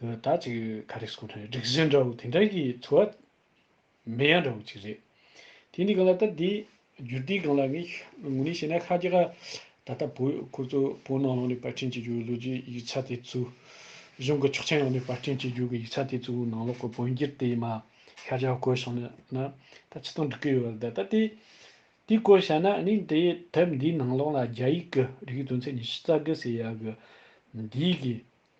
ཨ་ད་ཅིག་ག་རེ་ཟེར་དགོས་རེད། སྒྲིག་གཞི་འདྲ་བོ་དེ་འདྲ་གི་ཚོར་བ་མེད་ཡ་འདྲ་བོ་ཅིག་རེད། དེ་འདི་ག་ལ་ད་དེ་བསྒྱུར་དུས་སྒང་ལ་ངས་དངོས་གནས་བཤད་ན་ཤ་རྒྱགས་ད་ལྟ་བོད་ཁོ་ཚོ་བོད་ནང་ལོགས་ནས་པར་སྐྲུན་བྱེད་རྒྱུ་ལོ་རྒྱུས་ཡིག་ཆ་དེ་ཚོ་གཞུང་གི་ཆོག་མཆན་འོག་ནས་པར་སྐྲུན་བྱེད་རྒྱུ་གི་ཡིག་ཆ་དེ་ཚོའི་ནང་ལོགས་ཀྱི་བོད་འགྱུར་དེ་མ་ཤ་རྒྱགས་བཀོད་སོང་ན་ན་ད་ཅི་སྟོང་འགྲིག་གི་ཡོད་ད། ད་དེ་དེ་བཀོད་བྱས་ན་ཨ་ནི་དེ་དེབ་འདིའི་ནང་ལོགས་ལ་རྒྱ་ཡིག་གི་སྒྲིག་དོན་ཚན་ཉི་ཤུ་རྩ་དགུ་ཟེར་ཡ་གི་འདིའི་གི་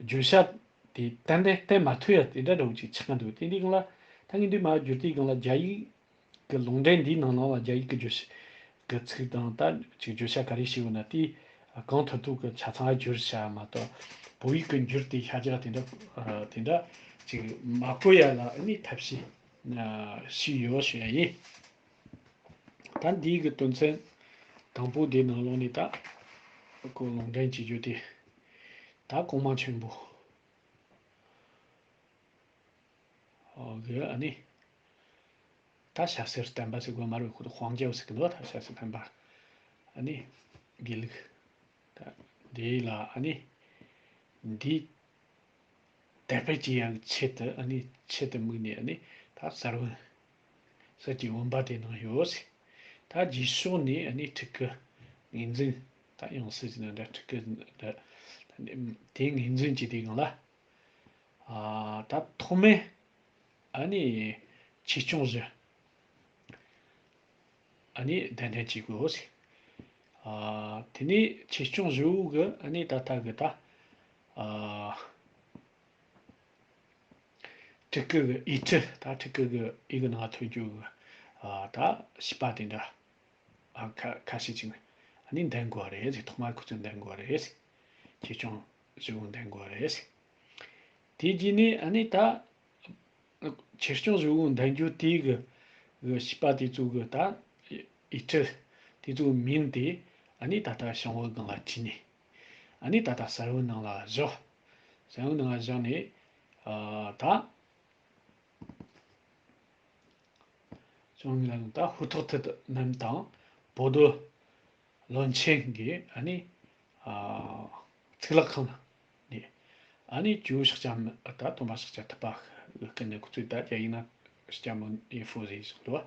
བརྗོད་བྱ་དེ་ཏན་ཏན་བསྟན་མ་ཐུབ་ཡ་དེ་འདྲ་འདྲ་བོ་ཅིག་ཆགས་ཀྱི་འདུག་དེ་འདི་སྒང་ལ་ད་ངས་འདི་མ་བསྒྱུར་དུས་སྒང་ལ་རྒྱ་ཡིག་གི་ལུང་འདྲེན་འདིའི་ནང་ནང་ལ་རྒྱ་ཡིག་གི་བརྗོད་གི་ཚིག་དང་ད་ཅིག་བརྗོད་བྱ་ག་རེ་ཞིག་ཡོད་ན་དེ་གང་ཐུབ་ཐུབ་ཀྱི་ཆ་ཚང་བསྒྱུར་བྱ་མ་གཏོགས་བོད་ཡིག་གི་འགྱུར་དེ་ཤ་རྒྱགས་དེ་འདྲ་དེ་འདྲ་ཅིག་མ་བཀོད་ཡ་ལ་ཨ་ནི་ཐབས་ཤེས་ཞིག་ཡོད་ཞུ་ཡ་ཡིན། ད་འདིའི་གི་དོན་ཚན་དང་པོ་འདི་ནང་ལོགས་ནས་ད་ཁོ་ལུང་འདྲེན་བྱེད་རྒྱུ་དེ་ད་གོང་མ་ཆེན་པོ་གི་ཨ་ནི་ད་ཞྭ་སེར་བསྟན་པ་ཟེར་དགོས་མ་རེད། ཁོ་ཚོ་དཔང་རྒྱབ་ཟེར་གི་འདུག་ད་ཞྭ་སེར་བསྟན་པ་ཨ་ནི་དགེ་ལུགས་ད་འདི་ལ་ཨ་ནི་འདི་དར་སྤེལ་གྱི་ཡང་ཆེད་དུ་ཨ་ནི་ཆེད་དུ་དམིགས་ནས་ཨ་ནི་ད་གསར་བུམ་གསེར་གྱི་བུམ་པ་དེ་གནང་ཡོད། ད་རྗེས་ཕྱོགས་ནས་ཨ་ནི་ཕྲུ་གུ་ངོས་འཛིན་ད་ཡང་སྲིད་ཀྱི་ནང་འདྲ་ཕྲུ་གུ་འདྲ་དེ་ངོས་འཛིན་གྱི་དེ་གང་ལ་ཨ་ད་ཐོག་མའི་ཨ་ནི་ཆོས་སྐྱོང་བཞི་ཨ་ནི་གདན་འདྲེན་བྱེད་དགོས། ཨ་དེ་ནས་ཆོས་སྐྱོང་བཞི་བོ་གི་ཨ་ནི་ད་ལྟ་གི་ད་ཨ་ཕྲུ་གུ་གི་ཨེ་ཁྲི་ད་ཕྲུ་གུ་གི་ཨེ་གི་ནང་ཐོན་རྒྱུ་གི་ཨ་ད་བྱིས་པ་དེ་འདྲ་ཨ་ཁ་ཁ་ཤས་ཅིག་ཨ་ནི་འདེམས་དགོས་རེད་ཟེར། ཐོག་མར་ཁོ་ཚོ་འདེམས་དགོས་རེད་ཟེར། ཆོས་སྐྱོང་བཞི་བོ་འདེམས་དགོས་རེད་ཟེར། དེ་རྗེས་ནས་ཨ་ནི་ད་ཆོས་སྐྱོང་བཞི་བོ་འདེམས་རྒྱུ་དེ་གི་གི་བྱིས་པ་དེ་ཚོ་གི་ད་ཨེ་ཁྲི་དེ་ཚོའི་མིང་དེ་ཨ་ནི་ད་ལྟ་བྱང་བུ་སྒང་ལ་བྲིས་ནས་ཨ་ནི་ད་ལྟ་གསར་བུམ་ནང་ལ་བཞག་གསར་བུམ་ནང་ལ་བཞག་ནས་ཨ་ད་བྱང་བུ་ལ་ད་ཧུར་ཐོག་ཐུ་རྣམས་དང་བོ་དོ་བློན་ཆེན་གྱི་ཨ་ནི་ཨ་གཙུག་ལག་ཁང་ནས་ཨ་ནི་ཇོ་བོ་ཤཱཀྱ་མུ་ད་སྟོན་པ་ཤཱཀྱ་ཐུབ་པ་གི་སྐུ་འདི་ཁོ་ཚོས་ད་རྒྱ་ཡིག་ན་ཤཱཀྱ་མུ་ནི་ཧྥུ་ཟེར་གསུངས་འདུག་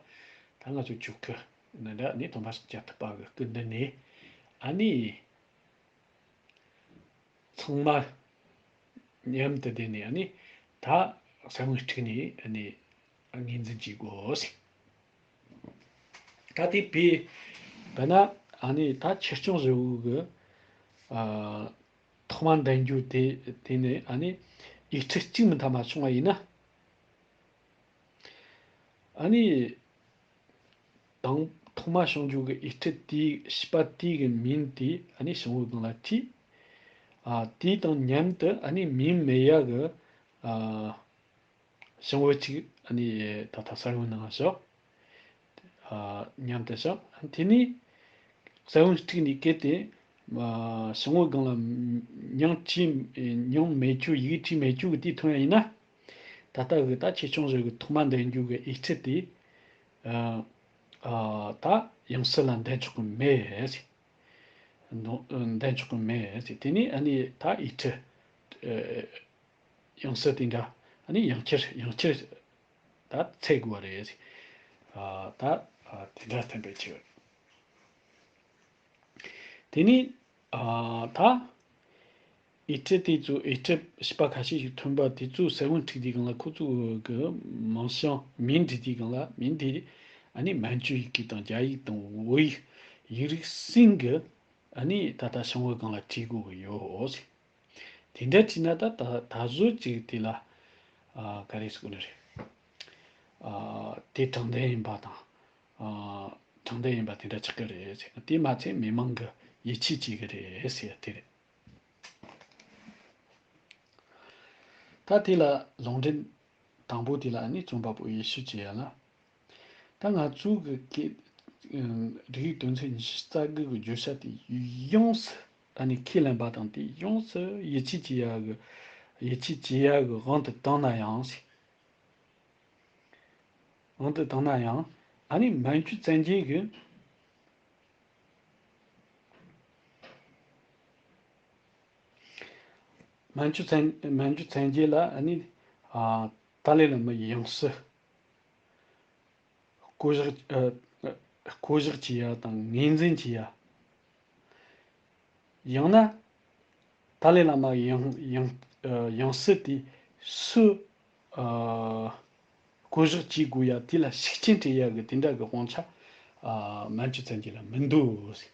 ད་ང་ཚོ་ཇོ་ཁུ་ནི་འདྲ་ནི་སྟོན་པ་ཤཱཀྱ་ཐུབ་པ་གི་སྐུ་འདི་ནས་ཨ་ནི་ཚང་མ་མཉམ་དུ་བསྡད་ནས་ཨ་ནི་ད་ ས་བོན་དཀྲུགས་ནས་ཨ་ནི་ངོས་འཛིན་བྱེད་དགོས་ཟེར། ད་དེ་བས་ད་ན་ཨ་ནི་ད་ཆེད་སྐྱོང་བཟོ་བོ་གི་ཨ་ཐོག་མ་འདོན་རྒྱུ་དེ་དེ་ནི་ཨ་ནི་ཡིག་ཁྲི་གཅིག་མི་འཐམ་མ་བྱུང་བ་ཡིན་ན། ཨ་ནི་དང་ཐོག་མ་བྱུང་རྒྱུ་གི་ཡིག་ཁྲི་དེའི་བྱིས་པ་དེའི་གི་མིང་དེ་ཨ་ནི་བྱང་བུའི་སྒང་ལ་བྲིས། ཨ་དེ་དང་མཉམ་དུ་ཨ་ནི་མིང་མེད་ཡ་གི་ཨ་བྱང་བུ་གཅིག་ཨ་ནི་ད་ལྟ་ས་བོན་ནང་བཞག་ཨ་མཉམ་དུ་བཞག་དེ་ནས་ས་བོན་དཀྲུགས་ནས་གལ་ཏེ་ཨ་བྱང་བུའི་སྒང་ལ་མིང་བྲིས་མིང་མེད་རྒྱུ་ཡིག་བྲིས་མེད་རྒྱུ་གི་དེ་ཐོན་ཡ་ཡིན་ན། ད་ལྟ་གི་ད་ཆེད་སྐྱོང་བཟོ་གི་ཐོག་མ་འདོན་རྒྱུ་གི་ཡིག་ཁྲི་དེ་ཨ་ཨ་ད་ཡང་སྲིད་ལ་འདོན་ཆོག་གི་མེད་ཟེར། འདོན་འདོན་ཆོག་གི་མེད་ཟེར། དེ་ནས་ཨ་ནི་ད་ཡིག་ཁྲི་ཨ་ཡང་སྲིད་དེ་འདྲ་ཨ་ནི་ཡང་བསྐྱར་ཡང་བསྐྱར་ད་འཚོལ་དགོས་པ་རེད་ཟེར། ཨ་ད་ཨ་དེ་འདྲ་ཐོན་པའི་ཆེད། དེ་ནས་ཨ་ད་ཡིག་ཁྲི་དེ་ཚོ་ཡིག་ཁྲི་བྱིས་པ་ཁ་ཤས་ཤིག་ཐོན་པ་དེ་ཚོ་ས་བོན་དཀྲུགས་དུས་སྒང་ལ་ཁོ་ཚོ་གི་མིང་བྱང་མིང་བྲིས་དུས་སྒང་ལ་མིང་དེ་ཨ་ནི་མན་ཇུ་ཡི་གེ་དང་རྒྱ་ཡིག་དང་བོད་ཡིག་ཡིག་རིགས་གསུམ་གི་ཨ་ནི་ད་ལྟ་བྱང་བུའི་སྒང་ལ་བྲིས་དགོས་ཀྱི་ཡོད། དེ་འདྲ་བྲིས་ན་ད་ད་ད་གཟོད་ཅིག་དེ་ལ་ཨ་ག་རེ་ཟེར་དགོས་ནི་རེད། ཨ་དེ་དྲང་བདེན་ཡིན་པ་དང་། ཨ་དྲང་བདེན་ཡིན་པ་དེ་འདྲ་ཆགས་ཀྱི་རེད་ཟེར། དེ་མ་ཚད་མི་མང་གི་ཡིད་ཆེས་བྱེད་ཀྱི་རེད་ཟེར་དེ་རེད། ད་དེ་ལ་ལུང་འདྲེན་དང་པོ་དེ་ལ་ནི་རྩོམ་པ་པོ་ཡེ་ཤུ་ཅེ་ཡ་ལ། ད་ང་ཚོ་གི་སྐད་རིག་དོན་ཚན་ཉི་ཤུ་རྩ་དགུ་གི་བརྗོད་བྱ་དེ་ཡོངས་སུ་ཨ་ནི་ཁས་ལེན་པ་དང་དེ་ཡོངས་སུ་ཡིད་ཆེས་བྱེད་ཡ་གི་ཡིད་ཆེས་བྱེད་ཡ་གི་དབང་དུ་བཏང་ན་ཡང་ཟེར། འོན་ཏེ་བཏང་ན་ཡང་ཨ་ནི་མན་ཇུ་བཙན་རྒྱལ་གྱི་མན་ཇུ་བཙན་མན་ཇུ་བཙན་རྒྱལ་ལ་ཨ་ནི་ཨ་ཏཱ་ལའི་བླ་མའི་ཡང་སྲིད་བསྐོ་བཞག་ཨ་བསྐོ་བཞག་བྱེད་ཡ་དང་ངོས་འཛིན་བྱེད་ཡ། ཡང་ན་ཏཱ་ལའི་བླ་མ་ཡང་ཡང་ཡང་སྲིད་དེ་སུ་བསྐོ་གཞག་བྱེད་དགོས་ཡ་དེ་ལ་ཤུགས་རྐྱེན་སྤྲད་ཡ་གི་དེ་འདྲ་གི་དབང་ཆ་མན་ཇུ་བཙན་རྒྱལ་ལ་མི་འདུག་ཟེར།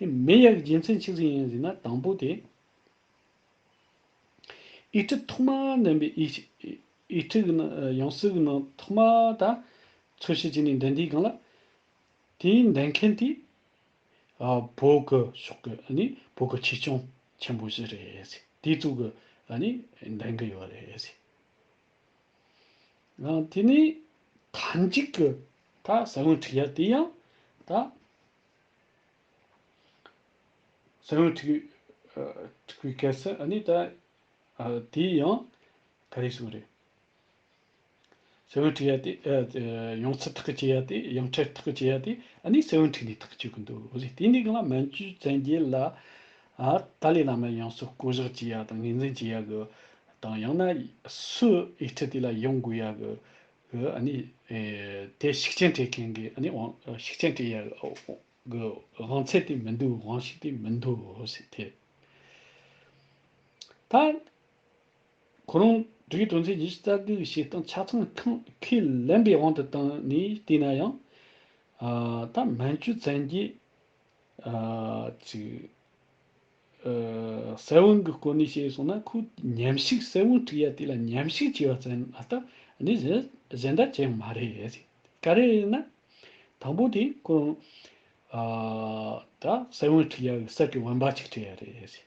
དེ་མེད་ཡ་གི་རྒྱུ་མཚན་ཆི་ཟིག་ཡིན་ཟེར་ན། དང་པོ་དེ་ཡིག་ཁྲི་ཐོག་མ་འདོན་པའི་ཡིག་ཡིག་ཁྲི་གི་ནང་ཡང་སྲིད་གི་ནང་ཐོག་མ་ད་འཚོལ་ཞིབ་བྱས་ནས་འདོན་དུས་སྒང་ལ། དེའི་འདོན་མཁན་དེ་ཨ་བོད་གི་ཕྱོགས་ཀྱི་ཨ་ནི་བོད་གི་ཆོས་སྐྱོང་ཆེན་པོ་ཞིག་རེད་ཟེར། དེ་ཚོ་གི་ཨ་ནི་འདོན་གི་ཡོད་རེད་ཟེར། ཨ་དེ་ནས་མཐའ་མཇུག་གི་ད་ས་བོན་འཁྲིགས་ཡ་དེ་ཡང་ད་ས་བོན་འཁྲིགས་ཨ་འཁྲིགས་པའི་སྐབས་སུ་ཨ་ནི་ད་ཨ་དེ་ཡང་ག་རེ་ཟེར་དགོས་རེད། ས་བོན་འཁྲིགས་ཡ་དེ་ཨ་ཡང་སྲིད་ཐག་གི་བཅད་ཡ་དེ་ཡང་ཁྲལ་ཐག་གི་བཅད་ཡ་དེ་ཨ་ནི་ས་བོན་འཁྲིགས་ནས་ཐག་གཅོད་གི་འདུག་ཟེར། དེ་འདི་གང་ལ་མན་ཇུ་བཙན་རྒྱལ་ལ་ཨ་ཏཱ་ལའི་བླ་མའི་ཡང་སྲིད་བསྐོ་གཞག་བྱེད་ཡ་དང་ངོས་འཛིན་བྱེད་ཡ་གི་དང་ཡང་ན་སུ་ཡིག་ཁྲི་དེ་ལ་ཡོང་དགོས་ཡ་གི་གི་ཨ་ནི་ཨེ་དེ་ཤུགས་རྐྱེན་སྤྲད་མཁན་གི་ཨ་ནི་དབང་ཤུགས་རྐྱེན་སྤྲད་ཡ་གི་དབང་ཚད་དེ་མི་འདུག་དབང་ཤུགས་དེ་མི་འདུག་ཟེར་དེ། ད་ཁོ་རང་འབྲུག་རྒྱལ་དོན་ཚན་ཉི་ཤུ་རྩ་དགུ་གི་བྱེད་སྟངས་ཆ་ཚང་ཁས་ལེན་པའི་དབང་དུ་བཏང་ནས་བལྟས་ན་ཡང་ཨ་ད་མན་ཇུ་བཙན་རྒྱལ་ཨ་ཅིག་ཨ་ས་བོན་གྱི་སྐོར་ནས་བཤད་སོང་ན། ཁོ་མཉམ་ཞུགས་ས་བོན་འཁྲིགས་ཡ་དེ་ལ་མཉམ་ཞུགས་བྱས་པ་ཙམ་ལ་ད་ནི་གཞན་གཞན་དག་ཅི་ཡང་མ་རེད་ཟེར། ག་རེ་རེད་ན། དང་པོ་དེ་ཁོ་རང་ཨ་ད་ས་བོན་འཁྲིགས་ཡ་གི་གསེར་གྱི་བུམ་པ་ཅིག་སྤྲད་ཡ་རེད་ཟེར།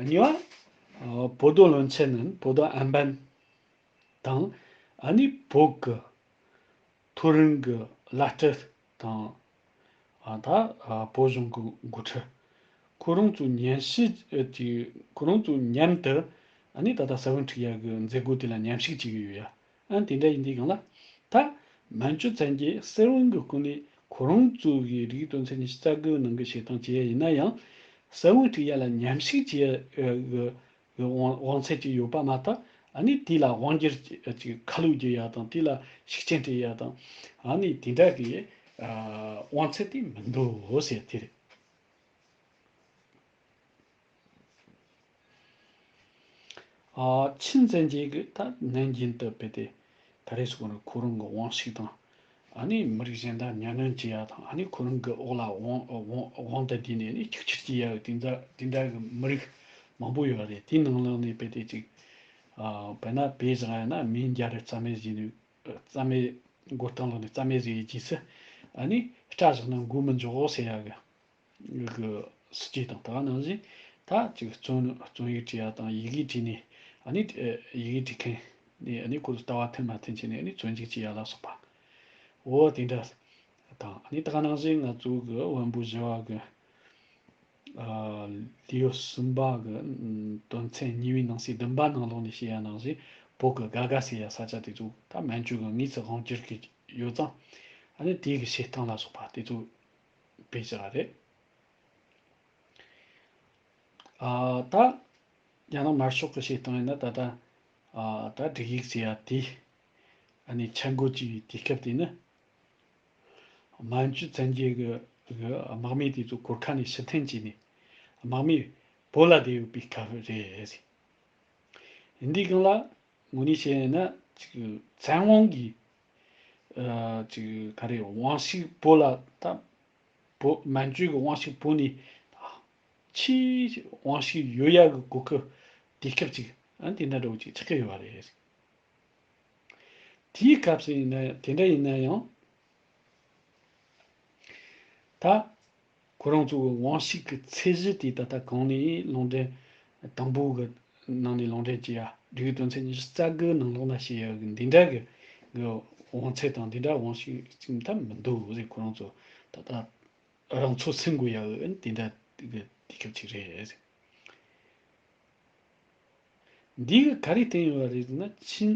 གཉིས་པ། ཨ་བོད་མདོ་བློན་ཆེན་ནི་བོད་མདོ་ཨན་པན་དང་ཨ་ནི་བོད་ཀྱི་མཐོ་རིམ་གྱི་བླ་སྤྲུལ་དང་ཨ་ད་ཨ་བོད་གཞུང་གི་འགོ་ཁྲིད་ཁོ་རང་ཚོ་མཉམ་ཞུགས་ཀྱི་ཁོ་རང་ཚོ་མཉམ་དུ་ཨ་ནི་ད་ལྟ་ས་བོན་འཁྲིགས་ཡ་གི་མཛད་སྒོ་དེ་ལ་མཉམ་ཞུགས་བྱེད་ཀྱི་ཡོད་ཡ། ཨ་དེ་འདྲ་ཡིན་དུས་སྒང་ལ། ད་མན་ཇུ་བཙན་རྒྱལ་ས་བོན་གྱི་སྐོར་ནས་ཁོ་རང་ཚོ་གི་རིགས་དོན་ཚན་ཉི་ཤུ་རྩ་དགུ་ནང་གི་བཤད་སྟངས་བྱས་ཡིན་ན་ཡང་། ས་བོན་འཁྲིགས་ཡ་ལ་མཉམ་ཞུགས་བྱེད་ཡ་གི་གི་དབང་དབང་ཚད་ཅིག་ཡོད་པ་མ་གཏོགས། ཨ་ནི་དེ་ལ་དབང་སྒྱུར་ཅིག་ཁ་ལོ་བསྒྱུར་ཡ་དང་། དེ་ལ་ཤུགས་རྐྱེན་སྤྲད་ཡ་དང་། ཨ་ནི་དེ་འདྲ་གི་ཨ་དབང་ཚད་དེ་མི་འདུག་ཟེར་དེ་རེད། ཨ་ཆིན་བཙན་རྒྱལ་གྱིས་ད་ནན་ཅིན་དུ་ཕེབས་ཏེ། ག་རེ་ཟེར་དགོས་རེད། ཁོ་རང་གི་དབང་ཤུགས་དང་། ཨ་ནི་མི་རིགས་གཞན་དག་གཉའ་གནོན་བྱེད་ཡ་དང་། ཨ་ནི་ཁོ་རང་གི་འོག་ལ་དབང་དབང་དབང་དུ་བསྡུས་ནས་ནི་གཅིག་གྱུར་བྱེད་ཡ་དེ་འདྲ་དེ་འདྲ་གི་མི་རིགས་མང་པོ་ཡོད་རེད། དེའི་ནང་ལོགས་ནས་ཕེབས་ཏེ་ཅིག་ཨ་དཔེར་ན་བོད་ཟེར་ཡ་ན་མིང་རྒྱལ་རབས་རྩ་མེད་བྱས་ནས། རྩ་མེད་མགོ་རྟིང་བསློགས་ནས་རྩ་མེད་བཟོས་ཡི་རྗེས་སུ། ཨ་ནི་སྐྲ་བཞག་ན་མགོ་མི་འཇོག་གོ་ཟེར་ཡ་གི་གི་སྲིད་ཇུས་དང་། ད་ག་ནང་བཞིན་ད་ཅིག་རྩོམ་རྩོམ་ཡིག་བྲིས་ཡ་དང་། ཡི་གེ་བྲིས་ནས། ཨ་ནི་ཡི་གེ་བྲིས་མཁན་ནས་ཨ་ནི་ཁོ་ཚོ་ལྟ་བ་མཐུན་མ་མཐུན་བྱས་ནས་ཨ་ནི་བཙོན་འཇུག་བྱེད་ཡ་ལ་སོགས་པ། འོ་དེ་འདྲ་དང་། ཨ་ནི་ད་ག་ནང་བཞིན་ང་ཚོ་གི་དབོན་པོ་བཞི་བ་གི་ཨ་ལེའུ་གསུམ་པ་གི་དོན་ཚན་གཉིས་པའི་ནང་གསེས་བདུན་པ་ནང་ལོགས་ནས་བཤད་ཡ་ནང་བཞིན། བོད་ཀྱི་དགའ་དགའ་ཟེར་ཡ་ས་ཆ་དེ་ཚོ་ད་མན་ཇུ་གི་དངོས་སུ་དབང་བསྒྱུར་གྱི་ཡོད་ཙང་། ཨ་ནི་དེའི་གི་བྱེད་སྟངས་ལ་སོགས་པ་དེ་ཚོ་དཔེ་བཞག་རེད། ཨ་ད་རྒྱ་ནག་དམར་ཤོག་གི་བྱེད་སྟངས་ཡིན་ན། ད་ལྟ་ཨ་ད་སྒྲིག་ཡིག་ཟེར་ཡ་དེ་ཨ་ནི་ཆ་འགོད་བྱས་པའི་དུས་སྐབས་དེ་ནི། མན་ཇུ་བཙན་རྒྱལ་གྱི་གི་དམག་མི་དེ་ཚོ་གོར་ཁ་ནས་ཕྱིར་འཐེན་བྱས་ནས། དམག་མི་བོད་ལ་བསྡད་ཡོད་པའི་སྐབས་རེད། འདིའི་སྒང་ལ་དངོས་གནས་བཤད་ན་ཅིག་བཙན་དབང་གིས་ཨ་ཅིག་ག་རེ། དབང་ཤུགས་བོད་ལ་ད་བོད་མན་ཇུ་གི་དབང་ཤུགས་བོད་ནས་ཆེས་དབང་ཤུགས་ཡོད་ཡ་གི་གོ་སྐབས། དུས་སྐབས་ཅིག་ཨ་དེ་འདྲ་འདྲ་བོ་ཅིག་ཆགས་ཀྱི་ཡོད་པ་རེད། དེའི་སྐབས་སུ་ཡིན་ན། དེ་འདྲ་ཡིན་ན་ཡང་། ད་ཁོ་རང་ཚོ་གི་དབང་ཤུགས་ཀྱི་ཚད་གཞི་དེ་ད་ལྟ་གོང་ནས་ལུང་འདྲེན། དང་པོ་གི་ནང་ནས་ལུང་འདྲེན་བྱས་ཡ། སྒྲིག་གཞི་དོན་ཚན་ཉི་ཤུ་རྩ་དགུ་ནང་ལོགས་ན་བཤད་ཡ་གི་འདི་འདྲ་གི་གི་དབང་ཚད་དང་འདི་འདྲ་དབང་ཤུགས་ཅིག་ད་མི་འདུག་ཟེར། ཁོ་རང་ཚོ་ད་ལྟ་རང་ཚོ་ཟིན་དགོས་ཡ་གི་དེ་འདྲ་གི་དུས་སྐབས་ཅིག་རེད། འདིས་ག་རེ་བསྟན་ཡོད་པ་རེད་ཟེར་ན། ཆིན་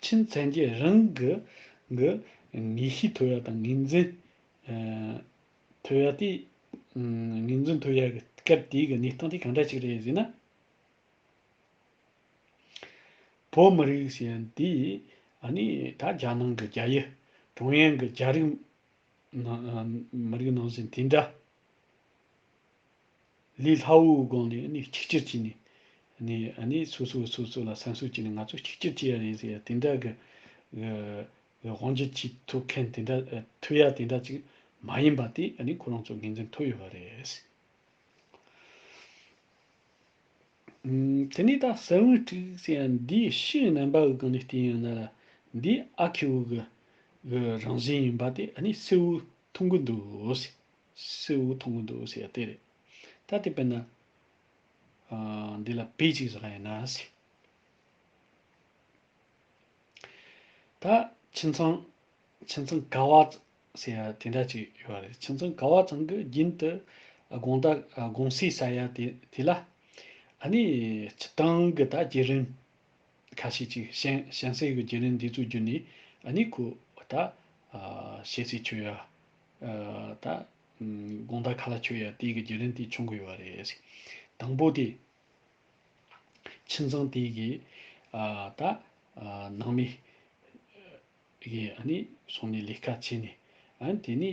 ཆིན་བཙན་རྒྱལ་རང་གི་གི་ངེས་ཤེས་ཐོབ་ཡ་དང་ངོས་འཛིན་ཨ་ཐོབ་ཡ་དེ། ངོས་འཛིན་ཐོབ་ཡ་གི་སྐབས་དེའི་གི་གནས་སྟངས་དེ་གང་འདྲ་ཅིག་རེད་ཟེར་ན། བོད་མི་རིགས་ཟེར་ཡ་འདི་ཨ་ནི་ད་རྒྱ་ནང་གི་རྒྱ་ཡུལ། ཀྲུང་དབྱང་གི་རྒྱ་རིགས་ནང་མི་རིགས་ནང་བཞིན་དེ་འདྲ་ལས་སླ་བོའི་སྒང་ནས་ཨ་ནི་གཅིག་གྱུར་བྱས་ནས། ཨ་ནི་ཨ་ནི་སོ་སོ་སོ་སོ་ལ་བསམ་ཚུལ་བྱས་ནས་ང་ཚོ་གཅིག་གྱུར་བྱས་ཡ་རེད་ཟེར་ཡ་དེ་འདྲ་གི་གི་དབང་སྒྱུར་བྱེད་ཐུབ་མཁན་དེ་འདྲ། ཐུབ་ཡ་དེ་འདྲ་ཅིག་མ་ཡིན་པ་དེ་ཨ་ནི་ཁོ་རང་ཚོ་ངོས་འཛིན་ཐུབ་ཡོད་པ་རེད། ཨུམ། དེ་ནས་ད་ས་བོན་དཀྲུགས་ཟེར་ཡ་འདིའི་ཕྱིའི་རྣམ་པ་གི་སྒང་ནས་བལྟས་ཡོང་ན་ལ། འདི་ཨ་ཁེའུ་གི་གི་རང་བཞིན་ཡིན་པ་དེ་ཨ་ནི་གསལ་བོ་མཐོང་གི་འདུག་ཟེར། གསལ་བོ་མཐོང་གི་འདུག་ཟེར་ཡ་དེ་རེད། ད་དེ་དཔེར་ན་ཨ་འདི་ལ་དཔེ་ཅིག་བཞག་ཡིན་ན་ཟེར། ད་ཁྱིམ་ཚང་། ཁྱིམ་ཚང་ག་བ་ཟེར་ཡ་དེ་འདྲ་ཅིག་ཡོད་རེད། ཁྱིམ་ཚང་ག་བ་ཚང་གི་རྒྱུན་དུ་དགོང་དག་དགོང་ཟས་ཟ་ཡ་དེ་དེ་ལ། ཨ་ནི་སྤྱིར་བཏང་གི་ད་བརྒྱུད་རིམ་ཁ་ཤས་ཅིག་གཤམ་གཤམ་གསལ་གྱི་བརྒྱུད་རིམ་འདི་ཚོ་བརྒྱུད་ནས། ཨ་ནི་ཁོ་ད་ཞལ་ཟས་མཆོད་ཡ། ད་དགོང་དག་ཁ་ལག་མཆོད་ཡ་དེ་གི་བརྒྱུད་རིམ་དེ་བྱུང་གི་ཡོད་རེད། དང་པོ་དེ། ཁྱིམ་ཚང་དེ་གི་ཨ་ད་ཨ་ནང་མི་གི་ཨ་ནི་སོང་ནས་ལས་ཀ་བྱས་ནས། ཨ་ནི་དེ་ནས་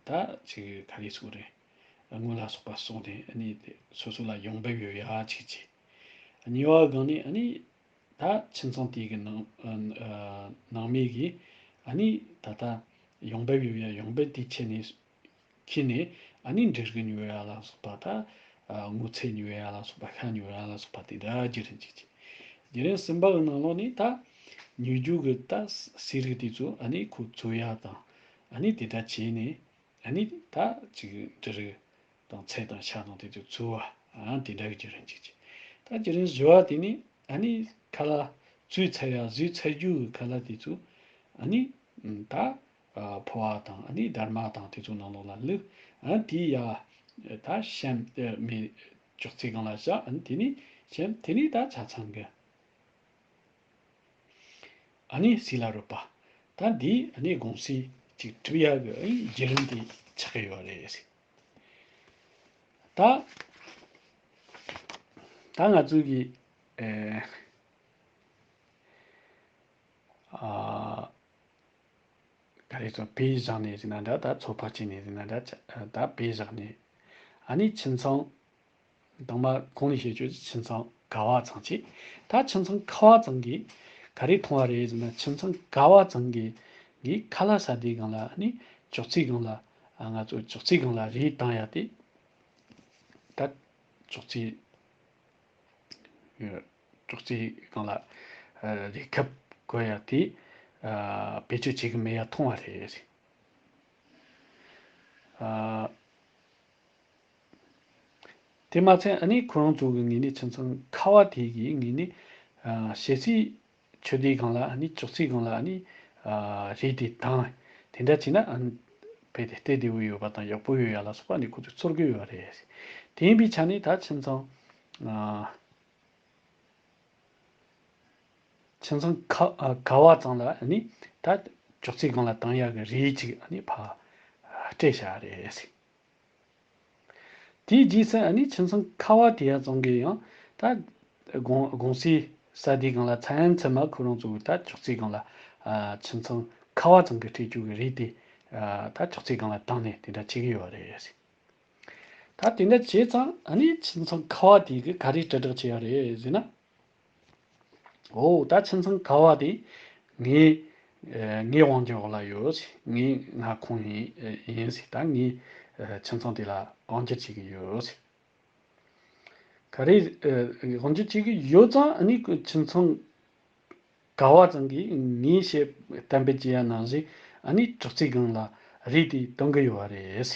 ད་ཅིག་ག་རེ་ཟེར་དགོས་རེད། དངུལ་ལ་སོགས་པ་བསགས་ནས། ཨ་ནི་དེ་སོ་སོ་ལ་ཡོང་འབབ་ཡོད་ཡ་ཅིག་བྱས། གཉིས་པ་སྒང་ནས་ཨ་ནི་ད་ཁྱིམ་ཚང་དེ་གི་ནང་ཨ་ནང་མི་གིས་ཨ་ནི་ད་ལྟ་ཡོང་འབབ་ཡོད་ཡ། ཡོང་འབབ་དེ་ཁྱེར་ནས། ཁྱེར་ནས་ཨ་ནི་འབྲུ་རིགས་ཉོ་ཡ་ལ་སོགས་པ། ད་ཨ་དངུལ་རྩིས་ཉོ་ཡ་ལ་སོགས་པ། ཤ་ཉོ་ཡ་ལ་སོགས་པ་དེ་འདྲ་བརྒྱུད་རིམ་ཅིག་བྱས། བརྒྱུད་རིམ་གསུམ་པ་གི་ནང་ལོགས་ནས་ད་ཉོ་རྒྱུ་གི་ད་ཟས་རིགས་དེ་ཚོ་ཨ་ནི་ཁོ་བཙོ་ཡ་དང་། ཨ་ནི་དེ་འདྲ་བྱས་ནས། ཨ་ནི་ད་ཅིག་འབྲུ་རིགས་དང་ཚལ་དང་ཤ་དང་དེ་ཚོ་བཙོ་བ། ཨ་དེ་འདྲ་གི་བརྒྱུད་རིམ་ཅིག་བྱས། ད་བརྒྱུད་རིམ་བཞི་བ་དེ་ནི་ཨ་ནི་ཁ་ལག་བཙོས་ཚར་ཡ། བཟོས་ཚར་རྒྱུ་གི་ཁ་ལག་དེ་ཚོ་ཨ་ནི་ད། ཨ་ཕོར་བ་དང་། ཨ་ནི་སྡར་མ་དང་དེ་ཚོ་ནང་ལོགས་ལ་བླུགས། ཨ་དེ་ཡ་ད་གཤམ་མེ་ཅོག་ཙེ་སྒང་ལ་བཞག། ཨ་ནི་དེ་ནས་གཤམ་དེ་ནས་ད་ཆ་ཚང་གི་ཨ་ནི་ཟས་ལ་རོལ་པ། ད་འདི་ཨ་ནི་དགོང་ཟས་ཅིག་སྒྲུབ་ཡ་གི་ཨ་ནི་བརྒྱུད་རིམ་དེ་ཆགས་ཀྱི་ཡོད་རེད། ད་ད་ང་ཚོ་གི་ཨེ་ཨ། ག་རེ་ཟེར། བོད་བཞག་ནས་ཟེར་ན་འདྲ། ད་ཚོད་དཔག་བྱས་ནས་ཟེར་ན་འདྲ། ད་བོད་བཞག་ནས་ཨ་ནི་ཁྱིམ་ཚང་ དང་མ་གོང་ནས་བཤད་ཆོག་ཆི་ཆིན་ཚང་ག་བ་ཚང་ཆེ། ད་ཆིན་ཚང་ཁ་བ་ཚང་གིས་ག་རེ་མཐོང་བ་རེད་ཟེར་ན། ཆིན་ཚང་ག་བ་ཚང་གིས་གིས་ཁ་ལག་ཟ་དུས་སྒང་ལ་ནི་ཅོག་ཙེ་སྒང་ལ། ཨ། ང་ཚོ་ཅོག་ཙེ་སྒང་ལ་རས་བཏང་ཡ་དེ། ད་ཅོག་ཙེ། ཨ། ཅོག་ཙེ་སྒང་ལ། ཨ། རས་ཁུབ་དགོས་ཡ་དེ། ཨ། བེད་སྤྱོད་བྱེད་གི་མེད་ཡ་མཐོང་བ་རེད། ཨ། དེ་མ་ཚད་ཨ་ནི་ཁོ་རང་ཚོ་གི་ངོས་ནས་ཆིན་ཚང་ཁ་བ་དེ་གི་ངོས་ནས། ཨ། ཞལ་ཟས་མཆོད་དུས་སྒང་ལ་ཨ་ནི་ཅོག་ཙེ་སྒང་ལ་ཨ་ནི། ཨ། རས་དེ་བཏང་། དེ་འདྲ་བྱས་ན་ཨ་ནི་རྦད་དེ་སྟབས་བདེ་བོ་ཡོད་པ་དང་ཡག་པོ་ཡོད་ཡ་ལ་སོགས་པ་ནི་ཁོ་ཚོས་ཚོར་གི་ཡོད་རེད། དེ་ཡིན་པའི་ཆ་ནས་ད་ཆིན་ཚང་། ཨ། ཆིན་ཚང་ཁ། ཨ། ག་བ་ཚང་ལ་ཨ་ནི་ད་ཅོག་ཙེ་སྒང་ལ་བཏང་ཡག་གི་རས་ཅིག་ཨ་ནི་ཕར་སྤྲད་བཞག་རེད། དེའི་རྗེས་སུ་ཨ་ནི་ཆིན་ཚང་ཁ་བ་དེ་ཡ་ཚང་གིས་ཡང་ད་དགོང་དགོང་ཟས་ཟ་དུས་སྒང་ལ་མཚན་ཚང་མ་ཁོ་རང་ཚོ་གི་ད་ཅོག་ཙེ་སྒང་ལ། ཨ། ཆིན་ཚང་ཁ་བ་ཚང་གིས་སྤྲད་རྒྱུ་གི་རས་དེ། ཨ། ད་ཅོག་ཙེ་སྒང་ལ་བཏང་ནས་དེ་འདྲ་བྱེད་ཀྱི་ཡོད་རེད། ད་དེ་འདྲ་བྱས་ཙང་ཨ་ནི་ཆིན་ཚང་ཁ་བ་དེ་གིས་ག་རེ་དྲིལ་བསྒྲགས་བྱས་ཡོད་རེད་ཟེར་ན། འོ། ད་ཆིན་ཚང་ག་བ་དེ་ངའི། ཨ། ངའི་དབང་སྒྱུར་འོག་ལ་ཡོད། ངའི་མངའ་ཁོངས་ཡིན། ཡིན་ཟེར། ད་ངས། ཨ། ཆིན་ཚང་དེ་ལ་དབང་སྒྱུར་བྱེད་ཀྱི་ཡོད། ག་རེ། ཨ། དབང་སྒྱུར་བྱེད་ཀྱི་ཡོད་ཙང་ཨ་ནི་ཆིན་ཚང་ག་བ་ཚང་གིས་ངས་བཤད་གཏམ་དཔེ་བྱེད་ཡ་ནང་བཞིན་ཨ་ནི་ཅོག་ཙེ་སྒང་ལ་རས་དེ་གཏོང་གི་ཡོད་པ་རེད།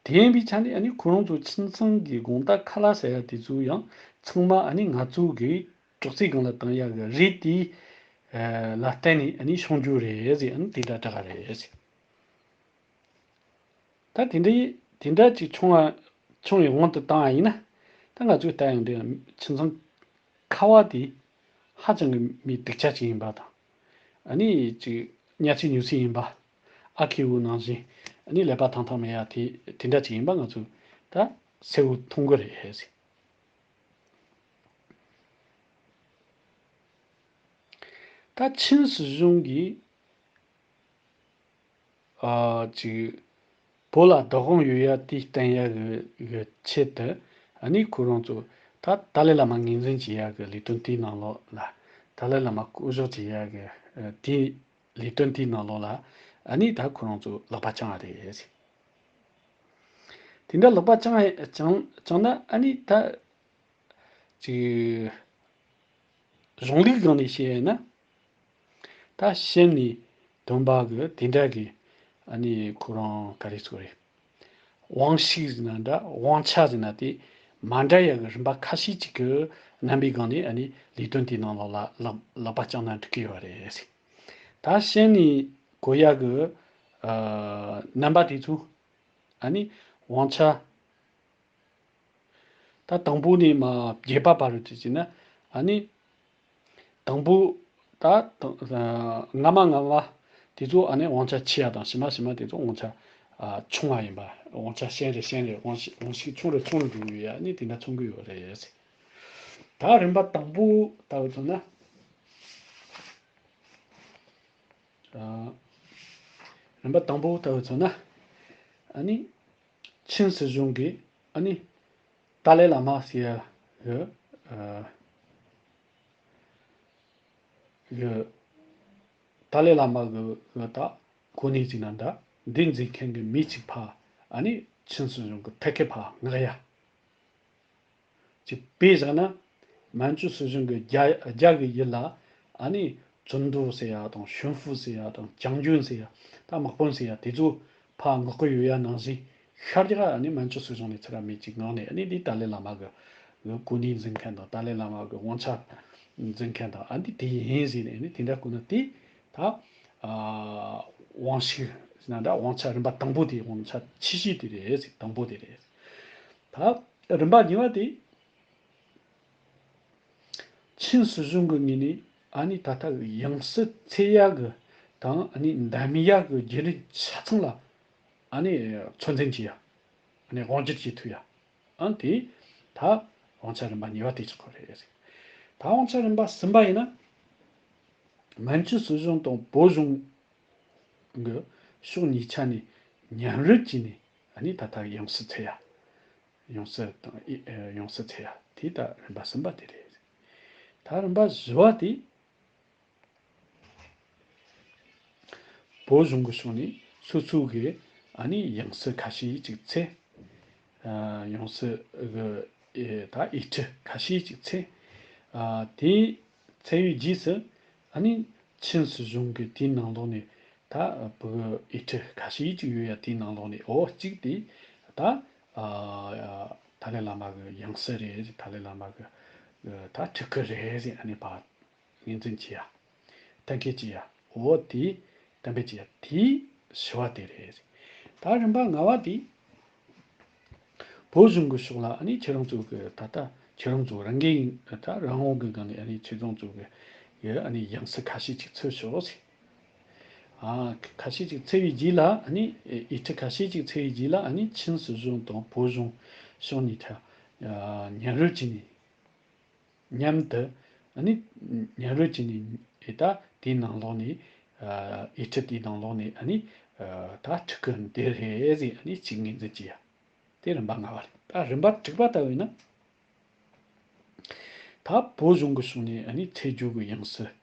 དེ་ཡིན་པའི་ཆ་ནས་ཨ་ནི་ཁོ་རང་ཚོ་ཆིན་ཚང་གི་དགོང་དག་ཁ་ལག་ཟ་ཡ་དེ་ཚོ་ཡང་ཚང་མ་ཨ་ནི་ང་ཚོ་གི་ཅོག་ཙེ་སྒང་ལ་བཏང་ཡ་གི་རས་དེ། ཨ། ལ་བརྟེན་ནས་ཨ་ནི་བྱུང་རྒྱུ་རེད་ཟེར། ཨ་ནི་དེ་འདྲ་བསྒྲགས་རེད་ཟེར། ད་དེ་འདྲ་དེ་འདྲ་ཅིག་བྱུང་བ་བྱུང་བའི་དབང་དུ་བཏང་བ་ཡིན་ན། ད་ང་ཚོས་ལྟ་ཡོང་དུས་ཆིན་ཚང་ཁ་བ་དེ་ཧ་ཅང་གི་མི་སྡུག་ཅག་ཅིག་ཡིན་པ་དང་། ཨ་ནི་ཅིག་གཉའ་ཆེན་ཉུང་ཤས་ཡིན་པ། ཨ་ཁེ་བོ་ནང་བཞིན་ཨ་ནི་ཀླད་པ་ཐང་ཐང་མེད་ཡ་དེ་དེ་འདྲ་ཅིག་ཡིན་པ་ང་ཚོས་ད་གསལ་བོ་མཐོང་གི་རེད་ཟེར། ད་ཆིན་སྲིད་གཞུང་གིས། ཨ། ཅིག་བོད་ལ་བདག་དབང་ཡོད་ཡ་དེ་བསྟན་ཡ་གི་གི་ཆེད་དུ། ཨ་ནི་ཁོ་རང་ཚོ་ད་ཏཱ་ལའི་བླ་མ་ངོས་འཛིན་བྱེད་ཡ་གི་ལས་དོན་དེའི་ནང་ལོགས་ལ། ཏཱ་ལའི་བླ་མ་བསྐོ་གཞག་བྱེད་ཡ་གི། ཨ། དེའི་ལས་དོན་དེའི་ནང་ལོགས་ལ། ཨ་ནི་ད་ཁོ་རང་ཚོ་ལག་པ་བརྐྱངས་པ་རེད། དེ་འདྲ་ལག་པ་བརྐྱངས་བརྐྱངས་བརྐྱངས་ན་ཨ་ནི་ད། ཅིག་གཞུང་ལུགས་སྒང་ནས་བཤད་ན། ད་གཤམ་ནས་སྟོན་པ་གི་དེ་འདྲ་གི་ཨ་ནི་ཁོ་རང་ག་རེ་ཟེར་དགོས་རེད། དབང་ཤུགས་ཟེར་ན་འདྲ། དབང་ཆ་ཟེར་ན་དེ་མ་འདྲ་ཡ་གི་རིམ་པ་ཁ་ཤས་ཅིག་གི་རྣམ་པའི་སྒང་ནས་ཨ་ནི་ལས་དོན་དེའི་ནང་ལོགས་ལ་ལག་ལག་པ་བརྐྱངས་ན་འགྲིག་གི་ཡོད་རེད། ད་གཤམ་ནས་གོ་ཡ་གི། ཨ། རྣམ་པ་དེ་ཚོ་ཨ་ནི་དབང་ཆ། ད་དང་པོ་ནས་མར་བརྒྱད་པ་བར་དུ་བྱས་ན། ཨ་ནི་དང་པོ་ད་དང་། སྔ་མ་སྔ་མ་དེ་ཚོ་ཨ་ནི་དབང་ཆ་ཆེ་ཡ་དང་། ཕྱི་མ་ཕྱི་མ་དེ་ཚོ་དབང་ཆ། ཨ། ཆུང་བ་ཡིན་པ། དབང་ཆ་ཞན་རེ་ཞན་རེ། དབང་ཤུགས་དབང་ཤུགས་ཆུང་རུ་ཆུང་རུ་འགྲོ་གི་ཡོད། ཨ་ནི་དེ་འདྲ་མཚོན་གི་ཡོད་རེད། ད་རིམ་པ་དང་པོ་ལྟ་བུ་མཚོན་ན། ཨ། རིམ་པ་དང་པོ་ལྟ་བུ་མཚོན་ན། ཨ་ནི་ཆིན་སྲིད་གཞུང་གིས་ཨ་ནི་ཏཱ་ལའི་བླ་མ་ཟེར་ཡ་གི། ཨ། གི། ཏཱ་ལའི་བླ་མ་གི་གི་ད་གོ་གནས་ཟེར་ན་འདྲ། འདི་འཛིན་མཁན་གི་མི་གཅིག་ཕར། ཨ་ནི་ཆིན་སྲིད་གཞུང་གི་ཐད་ཀའི་ཕར་མངགས་ཡ་ཅིག་དཔེ་བཞག་ན། མན་ཇུ་སྲིད་གཞུང་གི་རྒྱ་རྒྱ་གི་ཡུལ་ལ་ཨ་ནི་ཙུན་ཏུ་ཟེར་ཡ་དང་ཤུན་ཧྥུ་ཟེར་ཡ་དང་ཅང་ཅུན་ཟེར་ཡ། ད་དམག་དཔོན་ཟེར་ཡ་དེ་ཚོ་ཕར་མངགས་གི་ཡོད་ཡ་ནང་བཞིན། ཤར་རྒྱག་ཨ་ནི་མན་ཇུ་སྲིད་གཞུང་ནས་ཚུར་མི་གཅིག་མངགས་ནས། ཨ་ནི་འདི་ཏཱ་ལའི་བླ་མ་གི་གི་གོ་གནས་འཛིན་མཁན་དང་། ཏཱ་ལའི་བླ་མ་གི་དབང་ཆ་འཛིན་མཁན་དང་། ཨ་འདི་དེ་ཡིན་ཟེར་ནས། ཨ་ནི་དེ་འདྲ་གོ་ན་དེ་ད། ཨ། དབང་ཤུགས་ཟེར་ན་འདྲ། དབང་ཆ་རིམ་པ་དང་པོ་དེ། དབང་ཆ་ཆེ་ཤོས་དེ་རེད་ཟེར། དང་པོ་དེ་རེད། ད་རིམ་པ་གཉིས་པ་དེ། ཆིན་སྲིད་གཞུང་གི་ངོས་ནས་ཨ་ནི་ད་ལྟ་ཡང་སྲིད་འཚོལ་ཡག་གི་དང་། ཨ་ནི་འདེམས་ཡག་གི་བརྒྱུད་རིམ་ཆ་ཚང་ལ་ཨ་ནི་ཚོད་འཛིན་བྱེད་ཡ། ཨ་ནི་དབང་སྒྱུར་བྱེད་ཐུབ་ཡ། ཨ་ནི་དེ་ད་དབང་ཆ་རིམ་པ་གཉིས་པ་དེ་ཆགས་ཀྱི་རེད། ད་དབང་ཆ་རིམ་པ་གསུམ་པ་ཡིན་ན། མན་ཇུ་སྲིད་གཞུང་དང་བོད་གཞུང་གི་ཕྱོགས་གཉིས་ཆ་ནས་མཉམ་རུབ་བྱས་ནས་ཨ་ནི་ད་ལྟ་ཡང་སྲིད་འཚོལ་ཡ། ཡང་སྲིད་དང་ཨི་ཡང་སྲིད་འཚོལ་ཡ་དེ་ད་རིམ་པ་གསུམ་པ་དེ་རེད། ད་རིམ་པ་བཞི་བ་དེ། བོད་གཞུང་གི་ཕྱོགས་ནས་སོ་སོ་གི་ཨ་ནི་ཡང་སྲིད་ཁ་ཤས་ཅིག་འཚོལ། ཨ་ཡང་སྲིད་གི་ཨེ་ད་ཡིག་འཕྲུལ་ཁ་ཤས་ཅིག་འཚོལ། ཨ་དེ་འཚོལ་བའི་རྗེས་སུ་ཨ་ནི་ཆིན་སྲིད་གཞུང་གི་དེའི་ནང་ལོགས་ནས་ད་བོད་གི་ཡིག་འཕྲུལ་ཁ་ཤས་ཅིག་ཡོད་ཡ་དེའི་ནང་ལོགས་ནས་འོ་གཅིག་དེ་ད་ཨ་ཏཱ་ལའི་བླ་མ་གི་ཡང་སྲིད་རེད། ཏཱ་ལའི་བླ་མ་གི་ད་ཕྲུ་གུ་རེད་ཟེར་ཨ་ནི་ཕར་ངོས་འཛིན་བྱེད་ཡ། གཏན་འཁེལ་བྱེད་ཡ། འོ་དེ་གཏན་འབེབས་བྱེད་ཡ་དེ་བཞི་བ་དེ་རེད། ད་རིམ་པ་ལྔ་བ་དེ། བོད་གཞུང་གི་ཕྱོགས་ལ་ཨ་ནི་ཁྱེད་རང་ཚོ་གི་ད་ལྟ་ཁྱེད་རང་ཚོ་རང་འགན་ཡིན་ད་རང་དབང་གི་སྒང་ནས་ཨ་ནི་ཁྱེད་རང་ཚོ་གི་ཡ་ཨ་ནི་ཡང་སྲིད་ཁ་ཤས་ཅིག་འཚོལ་ཤོག་ཟེར། ཨ་ཁ་ཤས་ཅིག་འཚོལ་བའི་རྗེས་ལ་ཨ་ནི་ཡིག་འཕྲུལ་ཁ་ཤས་ཅིག་འཚོལ་བའི་རྗེས་ལ་ཨ་ནི་ཆིན་སྲིད་གཞུང་དང་བོད་གཞུང་ཕྱོགས་གཉིས་ཐད་མཉམ་རུབ་བྱས་ནས། མཉམ་དུ་ཨ་ནི་མཉམ་རུབ་བྱས་ནས་ཨེ་ད་དེའི་ནང་ལོགས་ནས་ཨ་ཡིག་འཕྲུལ་དེའི་ནང་ལོགས་ནས་ཨ་ནི་ཨ་ད་ཕྲུ་གུ་འདི་རེད་ཟེར་ཨ་ནི་གཅིག་ངོས་འཛིན་བྱེད་ཡ། དེ་རིམ་པ་ལྔ་བ་རེད། ད་རིམ་པ་དྲུག་པ་ལྟ་བུ་ཡིན་ན། ད་བོད་གཞུང་གི་ཕྱོགས་ནས་ཨ་ནི་འཚོལ་རྒྱུ་གི་ཡང་སྲིད་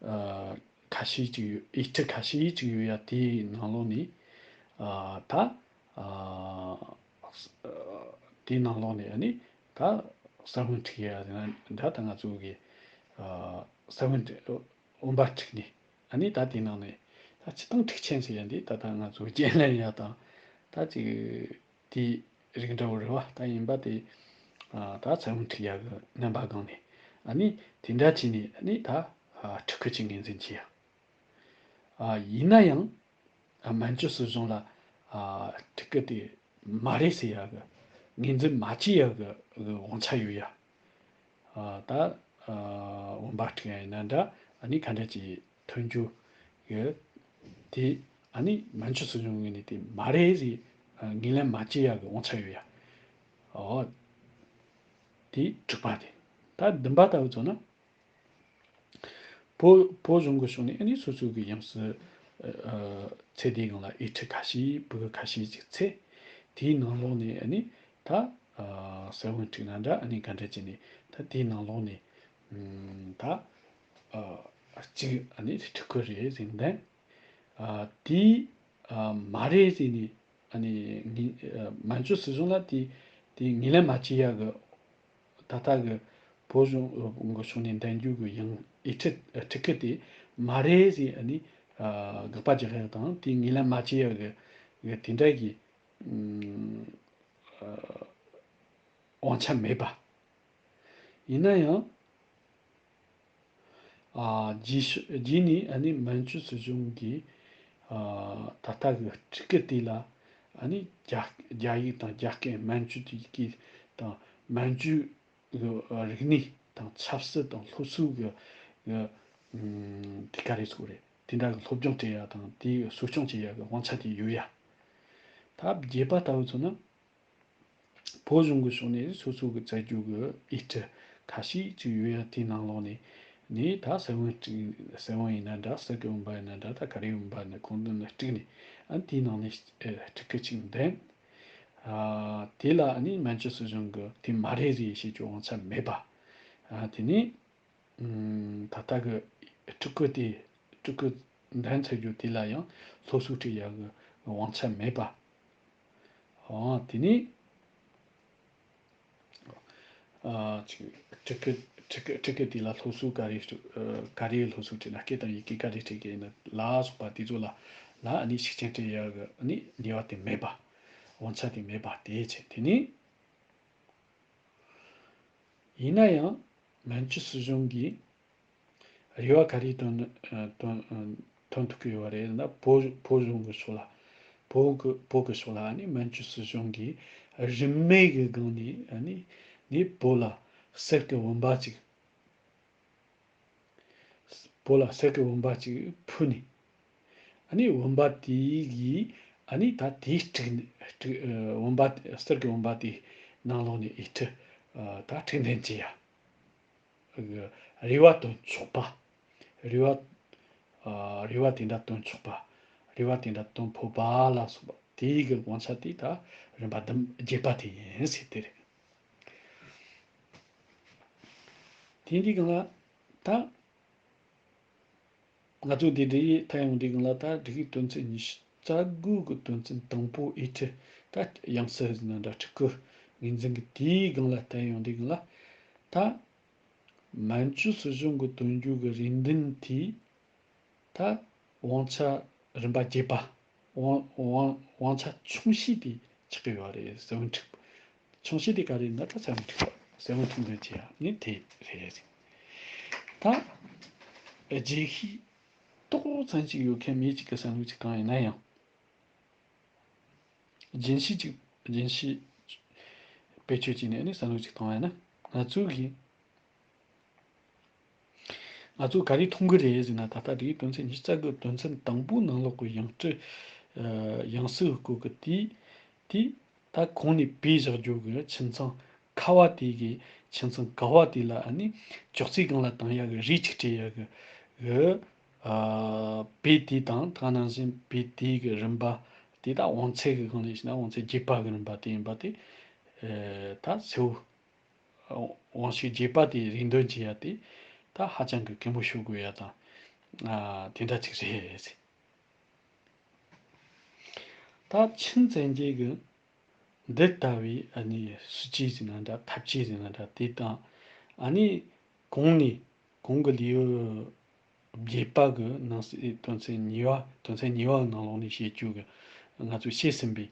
ཨ་ཁ་ཤས་ཅིག་ཡོད། ཡིག་འཕྲུལ་ཁ་ཤས་ཅིག་ཡོད་ཡ་དེའི་ནང་ལོགས་ནས་ཨ་ད་ཨ་དེའི་ནང་ལོགས་ནས་ཨ་ནི་ད་ས་བོན་འཁྲིགས་ཡ་དེ་ན་འདྲ་ད་ང་ཚོ་གི་ཨ་ས་བོན་འཁྲིགས་བུམ་པ་འཁྲིགས་ནས་ཨ་ནི་ད་དེའི་ནང་ནས་ད་སྤྱིར་བཏང་འཁྲིགས་ཆེན་ཟེར་ཡ་འདི་ད་ལྟ་ང་ཚོ་རྒྱན་ལེན་ཡ་དང་ད་ཅིག་དེའི་རིགས་འདྲ་བོ་རེད་བ། ད་ཡིན་པ་དེ་ཨ་ད་ས་བོན་འཁྲིགས་ཡ་གི་རྣམ་པ་སྒང་ནས་ཨ་ནི་དེ་འདྲ་བྱས་ནས་ཨ་ནི་ད་ཨ་ཕྲུ་གུ་ཅིག་ངོས་འཛིན་བྱས་ཡ། ཨ་ཡིན་ན་ཡང་ཨ་མན་ཇུ་སྲིད་གཞུང་ལ་ཨ་ཕྲུ་གུ་དེ་མ་རེད་ཟེར་ཡ་གི་ངོས་འཛིན་མ་བྱས་ཡ་གི་དབང་ཆ་ཡོད་ཡ། ཨ་ད་ཨ་བུམ་པ་འཁྲིགས་ཡ་ཡིན་ན་འདྲ་ཨ་ནི་ག་འདྲ་ཅིག་ཐོན་རྒྱུ་གི་དེ་ཨ་ནི་མན་ཇུ་སྲིད་གཞུང་ངོས་ནས་དེ་མ་རེད་ཟེར་ཨ་ངོས་ལེན་མ་བྱས་ཡ་གི་དབང་ཆ་ཡོད་ཡ། ཨོ་དེ་དྲུག་པ་དེ། ད་བདུན་པ་ལྟ་བུ་མཚོན་ན། བོད་བོད་གཞུང་གི་ཕྱོགས་ནས་ཨ་ནི་སོ་སོ་གི་ཡང་སྲིད་ཨ་ཚེ་འདིའི་སྒང་ལ་ཡིག་འཕྲུལ་ཁ་ཤས་ཕྲུ་གུ་ཁ་ཤས་ཅིག་འཚོལ། དེའི་ནང་ལོགས་ནས་ཨ་ནི་ད་ཨ་ས་བོན་འཁྲིགས་ན་འདྲ་ཨ་ནི་ག་འདྲ་བྱས་ནས་ད་དེའི་ནང་ལོགས་ནས་ཨམ་ད་ཨ་གཅིག་ཨ་ནི་ཕྲུ་གུ་རེད་ཟེར་འདོན། ཨ་དེ་ཨ་མ་རེད་ཟེར་ནས་ཨ་ནི་ངི་ཨ་མན་ཇུ་སྲིད་གཞུང་ལ་དེ་དེ་ངོས་ལེན་མ་བྱེད་ཡ་གི་ད་ལྟ་གི་བོད་གཞུང་གི་ཕྱོགས་ནས་འདོན་རྒྱུ་གི་ཡང་ཡིག་འཕྲུལ་ཨ་ཕྲུ་གུ་དེ་མ་རེད་ཟེར་ཨ་ནི་ཨ་དགག་པ་རྒྱག་ཡ་དང་དེ་ངོས་ལེན་མ་བྱེད་ཡ་གི་གི་དེ་འདྲ་གི་ཨ་དབང་ཆ་མེད་པ། ཡིན་ན་ཡང་། ཨ་རྗེས་སུ་རྗེས་ནས་ཨ་ནི་མན་ཇུ་སྲིད་གཞུང་གིས་ཨ་ད་ལྟ་གི་ཕྲུ་གུ་དེ་ལ་ཨ་ནི་རྒྱ་རྒྱ་ཡིག་དང་རྒྱ་སྐད་མན་ཇུ་དེ་གི་དང་མན་ཇུ་གི་རིག་གནས་དང་ཆབ་སྲིད་དང་སློབ་གསོ་གི་གི་ཨམ་དེ་ག་རེ་ཟེར་དགོས་རེད། དེ་འདྲ་གི་སློབ་སྦྱོང་སྤྲད་ཡ་དང་དེ་གསོ་སྐྱོང་བྱེད་ཡ་གི་དབང་ཆ་དེ་ཡོད་ཡ། ད་བརྒྱད་པ་ལྟ་བུ་མཚོན་ན། བོད་གཞུང་གི་ཕྱོགས་ནས་སོ་སོ་གི་བཙལ་རྒྱུ་གི་ཡིག་འཕྲུལ་ཁ་ཤས་ཅིག་ཡོད་ཡ་དེའི་ནང་ལོགས་ནས་ནས་ད་ས་བོན་དཀྲུགས་ས་བོན་ཡིན་ན་འདྲ་གསེར་གྱི་བུམ་པ་ཡིན་ན་འདྲ་ད་ག་རེ་བུམ་པ་ཡིན་ན་ཁོང་ཚོ་ནས་དཀྲུགས་ནས་ཨ་དེའི་ནང་ནས་ཨེ་ཕྲུ་གུ་ཅིག་འདོན། ཨ་དེ་ལ་ཨ་ནི་མན་ཇུ་སྲིད་གཞུང་གི་དེ་མ་རེད་ཟེར་བཤད་རྒྱུ་དབང་ཆ་མེད་པ། ཨ་དེ་ནས། ཨམ་ད་ལྟ་གི་ཕྲུ་གུ་དེ་ཕྲུ་གུ་འདོན་ཚར་རྒྱུ་དེ་ལ་ཡང་སློབ་གསོ་སྤྲད་ཡག་གི་དབང་ཆ་མེད་པ། ཨོ་དེ་ནས་ཨ་ཅིག་ཕྲུ་གུ་ཕྲུ་གུ་ཕྲུ་གུ་དེ་ལ་སློབ་གསོ་ག་རེ་ཨ་ག་རེ་སློབ་གསོ་སྤྲད་ན་སྐད་དང་ཡི་གེ་ག་རེ་སྤྲད་ཀྱི་ཡིན་ན་ལ་སོགས་པ་དེ་ཚོ་ལ་ལ་ཨ་ནི་ཤུགས་རྐྱེན་སྤྲད་ཡག་གི་ཨ་ནི་ནུས་པ་དེ་མེད་པ། དབང་ཆ་དེ་མེད་པ་དེ་བྱས་དེ་ནས། ཡིན་ན་ཡང་། མན་ཇུ་སྲིད་གཞུང་གིས་རེ་བ་ག་རེ་བཏོན་བཏོན་བཏོན་ཐུབ་ཀྱི་ཡོད་པ་རེད་ན། བོད་བོད་གཞུང་གི་ཕྱོགས་ལ། བོད་ཀྱི་བོད་ཀྱི་ཕྱོགས་ལ་ནི་མན་ཇུ་སྲིད་གཞུང་གིས་རིན་མེད་ཀྱི་སྒང་ནས་ནི་ནི་བོད་ལ་གསེར་གྱི་བུམ་པ་ཅིག་བོད་ལ་གསེར་གྱི་བུམ་པ་ཅིག་ཕུལ་ནས། ཨ་ནི་བུམ་པ་དེ་གིས་ཨ་ནི་ད་དེའི་དཀྲུག་དཀྲུག་ཨ་བུམ་པ་གསེར་གྱི་བུམ་པ་དེའི་ནང་ལོགས་ནས་ཡིག་འཕྲུལ་ཨ་ད་དཀྲུག་འདོན་བྱེད་ཡ། རེ་བ་བཏོན་ཆོག་པ། རེ་བ་ཨ་རེ་བ་དེ་འདྲ་བཏོན་ཆོག་པ། རེ་བ་དེ་འདྲ་བཏོན་ཕོད་པ་ལ་སོགས་ དེའི་གི་དབང་ཆ་དེ་ད་རིམ་པ་བདུན་བརྒྱད་པ་དེ་ཡིན་ཟེར་དེ་རེད། དེ་འདྲའི་སྒང་ལ་ད། ང་ཚོ་འདི་འདྲའི་ཐད་ཡོང་དུས་སྒང་ལ་ད་སྒྲིག་ཡིག་དོན་ཚན་ཉི་ཤུ་རྩ་དགུ་གི་དོན་ཚན་དང་པོ་ཨེ་ཁྲི་ད་དབྱངས་གསལ་ཟེར་ན་འདྲ་ཕྲུ་གུ་ངོས་འཛིན་གི་དེའི་སྒང་ལ་ཐད་ཡོང་དུས་སྒང་ལ་ད་མན་ཇུ་སྲིད་གཞུང་གི་དོན་བརྒྱུད་ཀྱི་རེ་འདུན་དེ་ད་དབང་ཆ་རིམ་པ་བརྒྱད་པ། དབང་དབང་དབང་ཆ་ཆུང་ཤོས་དེ་ཆགས་ཀྱི་ཡོད་རེད། གསལ་བོ་འཁྲིགས་པ། ཆུང་ཤོས་དེ་ག་རེ་ཡིན་ན་ད་གསལ་བོ་འཁྲིགས་པ། གསལ་བོ་འཁྲིགས་འདོད་ཅེས་ནི་དེ་རེད། ད་རྒྱལ་ཤོས་ཏོག་ཙམ་ཅིག་ཡོད་མཁན་མི་གཅིག་གི་བསམ་བློ་ཅིག་བཏང་ཡིན་ན་ཡང་། རྒྱུན་ཤེས་ཅིག་རྒྱུན་ཤེས་བེད་སྤྱོད་བྱས་ནས་ནི་བསམ་བློ་ཅིག་བཏང་ཡ་ན། ང་ཚོ་གིས་ང་ཚོ་ག་རེ་མཐོང་གི་རེད་ཟེར་ན། ད་ལྟ་དེའི་དོན་ཚན་ཉི་ཤུ་རྩ་དགུ་དོན་ཚན་དང་པོའི་ནང་ལོགས་ཀྱི་ཡང་སྤྲུལ་ཨ་ཡང་སྲིད་སྐོར་གྱི་དེའི་དེ་ད་གོང་ནས་སྤེལ་བཞག་རྒྱུ་གི་ཁྱིམ་ཚང་ཁ་བ་དེ་གི་ཁྱིམ་ཚང་ག་བ་དེ་ལ་ཨ་ནི་ཅོག་ཙེ་སྒང་ལ་བཏང་ཡ་གི་རས་ཅིག་སྤྲད་ཡ་གི་གི་ཨ་བེད་དེ་དང་། ད་ནང་བཞིན་བེད་དེ་གི་རིམ་པ་དེ་ད་དབང་ཚད་གི་སྒང་ལ་ཡིན་ན་དབང་ཚད་བརྒྱད་པ་གི་རིམ་པ་དེ་ཡིན་པ་དེ་ཨ་ད་གསལ་བོ། དབང་ཤུགས་རྒྱས་པ་དེ་རེ་འདུན་བྱེད་ཡ་དེ་ད་ཧ་ཅང་གི་གད་མོ་ཤོར་དགོས་ཡ་དང་། ཨ་དེ་འདྲ་ཅིག་རེད། ད་ཆིན་བཙན་རྒྱལ་གྱི་འདི་ལྟ་བུའི་ཨ་ནི་སྲིད་ཇུས་ཟེར་ན་འདྲ། ཐབས་ཇུས་ཟེར་ན་འདྲ། དེ་དང་ཨ་ནི་གོང་ནས་གོང་གི་ལེའུ་བརྒྱད་པ་གི་ནང་གསེས་དོན་ཚན་གཉིས་པ། དོན་ཚན་གཉིས་པ་གི་ནང་ལོགས་ནས་བཤད་རྒྱུ་གི་ང་ཚོས་བཤད་ཟིན་པའི་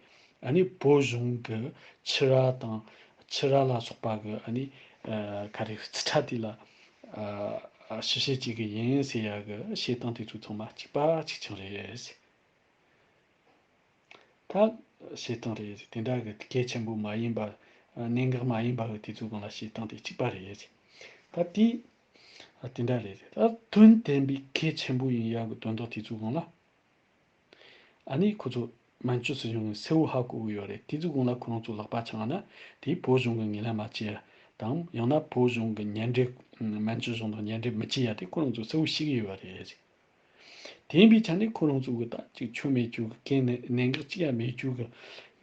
ཨ་ནི་བོད་གཞུང་གི་ཕྱི་ར་དང་ཕྱི་ར་ལ་སོགས་པ་གི་ཨ་ནི་ཨ་ག་རེ་རྩིས་ཁྲ་དེ་ལ་ཨ་ཨ་ཞིབ་བཤེར་བྱེད་གི་ཡིན་ཟེར་ཡ་གི་བཤད་སྟངས་དེ་ཚོ་ཚང་མ་གཅིག་པ་གཅིག་རྐྱང་རེད། ད་བཤད་སྟངས་རེད། དེ་འདྲ་གི་གལ་ཆེན་པོ་མ་ཡིན་པ། གནད་འགག་མ་ཡིན་པ་གི་དེ་ཚོའི་སྒང་ལ་བཤད་སྟངས་དེ་གཅིག་པ་རེད། ད་དེ་དེ་འདྲ་རེད། ད་དོན་དམ་པའི་གལ་ཆེན་པོ་ཡིན་ཡག་གི་དོན་དག་དེ་ཚོའི་སྒང་ལ་ཨ་ནི་ཁོ་ཚོ་མན་ཇུ་སྲིད་གཞུང་གིས་གསལ་བོ་ཧ་གོ་གི་ཡོད་རེད། དེ་ཚོའི་སྒང་ལ་ཁོ་རང་ཚོ་ལག་པ་འཆང་ན་དེ་བོད་གཞུང་གི་ངོས་ལེན་མ་བྱེད་ཡ་དང་། ཡང་ན་བོད་གཞུང་གི་མཉམ་འབྲེལ། མན་ཇུ་གཞུང་དང་མཉམ་འབྲེལ་མི་བྱེད་ཡ་དེ་ཁོ་རང་ཚོ་གསལ་བོ་ཤེས་ཀྱི་ཡོད་རེད། དེ་ཡིན་པའི་ཆ་ནས་ཁོ་རང་ཚོ་གི་ད་ཅིག་ཆོ་མེད་རྒྱུ་གི་གན་ནས་གནད་འགག་ཅིག་ཡང་མེད་རྒྱུ་གི་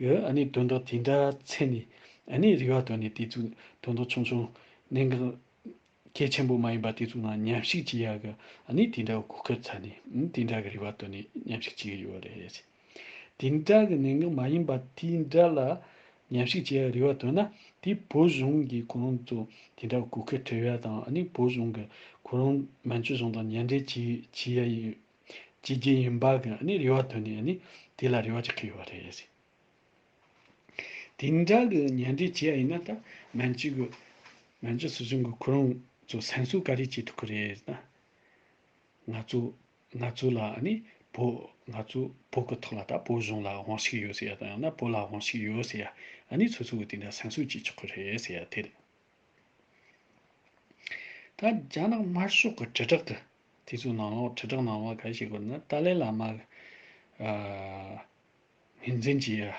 གི་ཨ་ནི་དོན་དག་དེ་འདྲ་མཚོན་ནས། ཨ་ནི་རེ་བ་བཏོན་ནས་དེ་ཚོའི་དོན་དག་ཆུང་ཆུང་། གནད་འགག་གལ་ཆེན་པོ་མ་ཡིན་པ་དེ་ཚོའི་ནང་མཉམ་ཞུགས་བྱེད་ཡ་གི་ཨ་ནི་དེ་འདྲ་གི་གོ་སྐབས་བཙལ་ནས། ཨ་ནི་དེ་འདྲ་གི་རེ་བ་བཏོན་ནས་མཉམ་ཞུགས་བྱེད་ཀྱི་ཡོད་རེད། དེ་འདྲ་གི་གནད་འགག་མ་ཡིན་པ་དེ་འདྲ་ལ་མཉམ་ཞུགས་བྱེད་ཡ་རེ་བ་བཏོན་ན། དེ་བོད་གཞུང་གིས་ཁོ་རང་ཚོ་དེ་འདྲ་གི་གོ་སྐབས་སྤྲད་ཡ་དང་། ཨ་ནི་བོད་གཞུང་གིས་ཁོ་རང་མན་ཇུ་གཞུང་དང་མཉམ་འབྲེལ་བྱེད་བྱེད་ཡ་ཡིན། བྱེད་རྒྱུ་ཡིན་པ་གི་ཨ་ནི་རེ་བ་བཏོན་ནས། ཨ་ནི་དེ་ལ་རེ་བ་ཅིག་བསྐྱེད་ཡོད་རེད། དེ་འདྲ་གི་མཉམ་འབྲེལ་བྱེད་ཡ་ཡིན་ན། ད་མན་ཇུ་གི་མན་ཇུ་སྲིད་གཞུང་གི་ཁོ་རང་ཚོ་སེམས་གསོ་ག་རེ་བྱེད་ཐུབ་ཀྱི་རེད་ཟེར་ན། ང་ཚོ་ང་ཚོ་ལ་ཨ་ནི་བོད། ང་ཚོ་བོད་ཀྱི་ཐོག་ལ་ད་བོད་གཞུང་ལ་དབང་ཤུགས་ཡོད་ཟེར་ཡ་དང་། ཡང་ན་བོད་ལ་དབང་ཤུགས་ཡོད་ཟེར་ཡ། ཨ་ནི་སོ་སོ་གི་དེ་འདྲ་སེམས་གསོ་བྱེད་ཆོག་གི་རེད་ཟེར་ཡ་དེ་རེད། ད་རྒྱ་ནག་དམར་ཤོག་གི་དྲིལ་བསྒྲགས་ཀྱི་དེ་ཚོའི་ནང་ལོགས། དྲིལ་བསྒྲགས་ནང་ལོགས་ག་རེ་བྱེད་དགོས་ན། ཏཱ་ལའི་བླ་མ་གི་ཨ་ངོས་འཛིན་བྱེད་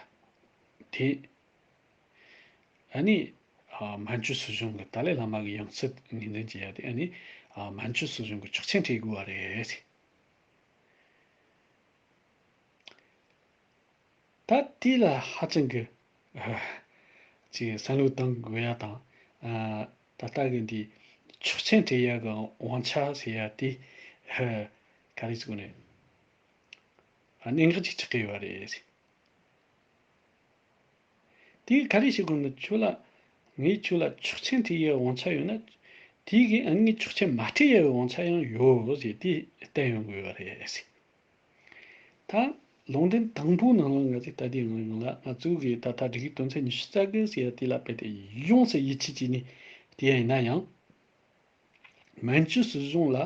ཡ་དེ། ཨ་ནི་ཨ་མན་ཇུ་སྲིད་གཞུང་གི། ཏཱ་ལའི་བླ་མ་གི་ཡང་སྲིད་ངོས་འཛིན་བྱེད་ཡ་དེ་ཨ་ནི་ཨ་མན་ཇུ་སྲིད་གཞུང་གི་ཆོག་མཆན་སྤྲད་དགོས་པ་རེད། ད་དེ་ལ་ཧ་ཅང་གི་ཨ་ཅིག་བསམ་བློ་གཏང་དགོས་ཡ་དང་། ཨ་ད་ལྟ་གི་འདི་ཆོག་མཆན་སྤྲད་ཡ་གི་དབང་ཆ་ཟེར་ཡ་དེ་ཨ་ག་རེ་ཟེར་དགོས་ནས། ཨ་གནད་འགག་ཅིག་ཆགས་ཀྱི་ཡོད་རེད། དེ་ག་རེ་བྱེད་དགོས་ན། ཁྱོད་ལ། ངས་ཁྱོད་ལ་ཆོག་མཆན་སྤྲད་ཡའི་དབང་ཆ་ཡོད་ན། དེ་གིས་ཨ་ངས་ཆོག་མཆན་མ་སྤྲད་ཡའི་དབང་ཆ་ཡང་ཡོད་ཟེར་དེ་བསྟན་ཡོང་དགོས་པ་རེད་ཟེར། ད་ལུང་འདྲེན་དང་པོའི་ནང་ལ་ང་ཚོས་ལྟ་དུས་ཡོང་ཡོང་ལ། ང་ཚོ་གིས་ད་ལྟ་སྒྲིག་གཞི་དོན་ཚན་ཉི་ཤུ་རྩ་དགུ་ཟེར་ཡ་དེ་ལ་དཔེ་དེ་ཡོངས་སུ་ཡིད་ཆེས་བྱས་ནས་བལྟས་ཡ་ཡིན་ན་ཡང་། མན་ཇུ་སྲིད་གཞུང་ལ་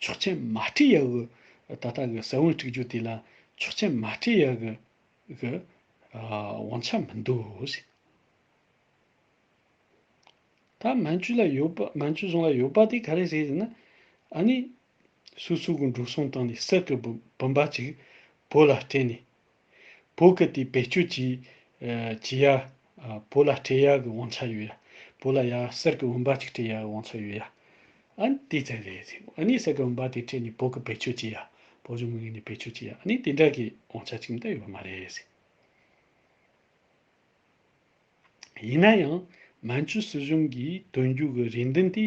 ཆོག་མཆན་མ་སྤྲད་ཡ་གི། ད་ལྟ་གི་ས་བོན་སྤྲུགས་རྒྱུ་དེ་ལ་ཆོག་མཆན་མ་སྤྲད་ཡ་གི་གི་ཨ་དབང་ཆ་མི་འདུག་ཟེར། ད་མན་ཇུ་ལ་ཡོད་པ། མན་ཇུ་གཞུང་ལ་ཡོད་པ་དེ་ག་རེ་རེད་ཟེར་ན། ཨ་ནི་སོ་སོ་གི་འགྲོ་སོང་བཏང་ནས་གསེར་གི་བུམ་བུམ་པ་ཅིག་བོད་ལ་སྤྲད་ནས། བོད་ཀྱི་དེ་བེད་སྤྱོད་བྱེད་ཨ་བྱེད་ཡ། ཨ་བོད་ལ་སྤྲད་ཡ་གི་དབང་ཆ་ཡོད་ཡ། བོད་ལ་ཡ་གསེར་གི་བུམ་པ་ཅིག་སྤྲད་ཡ་གི་དབང་ཆ་ཡོད་ཡ། ཨ་ནི་དེ་ཙམ་རེད་ཟེར། ཨ་ནི་གསེར་གི་བུམ་པ་དེ་སྤྲད་ནས་བོད་ཀྱི་བེད་སྤྱོད་བྱེད་ཡ། བོད་གཞུང་གི་ངོས་ནས་བེད་སྤྱོད་བྱེད་ཡ། ཨ་ནི་དེ་འདྲ་གི་དབང་ཆ་ཅིག་ད་ཡོད་མ་རེད་ཟེར། ཡིན་ན་ཡང་མན་ཇུ་སྲིད་གཞུང་གིས་དོན་འཁྱོལ་གྱི་རེ་འདུན་དེ་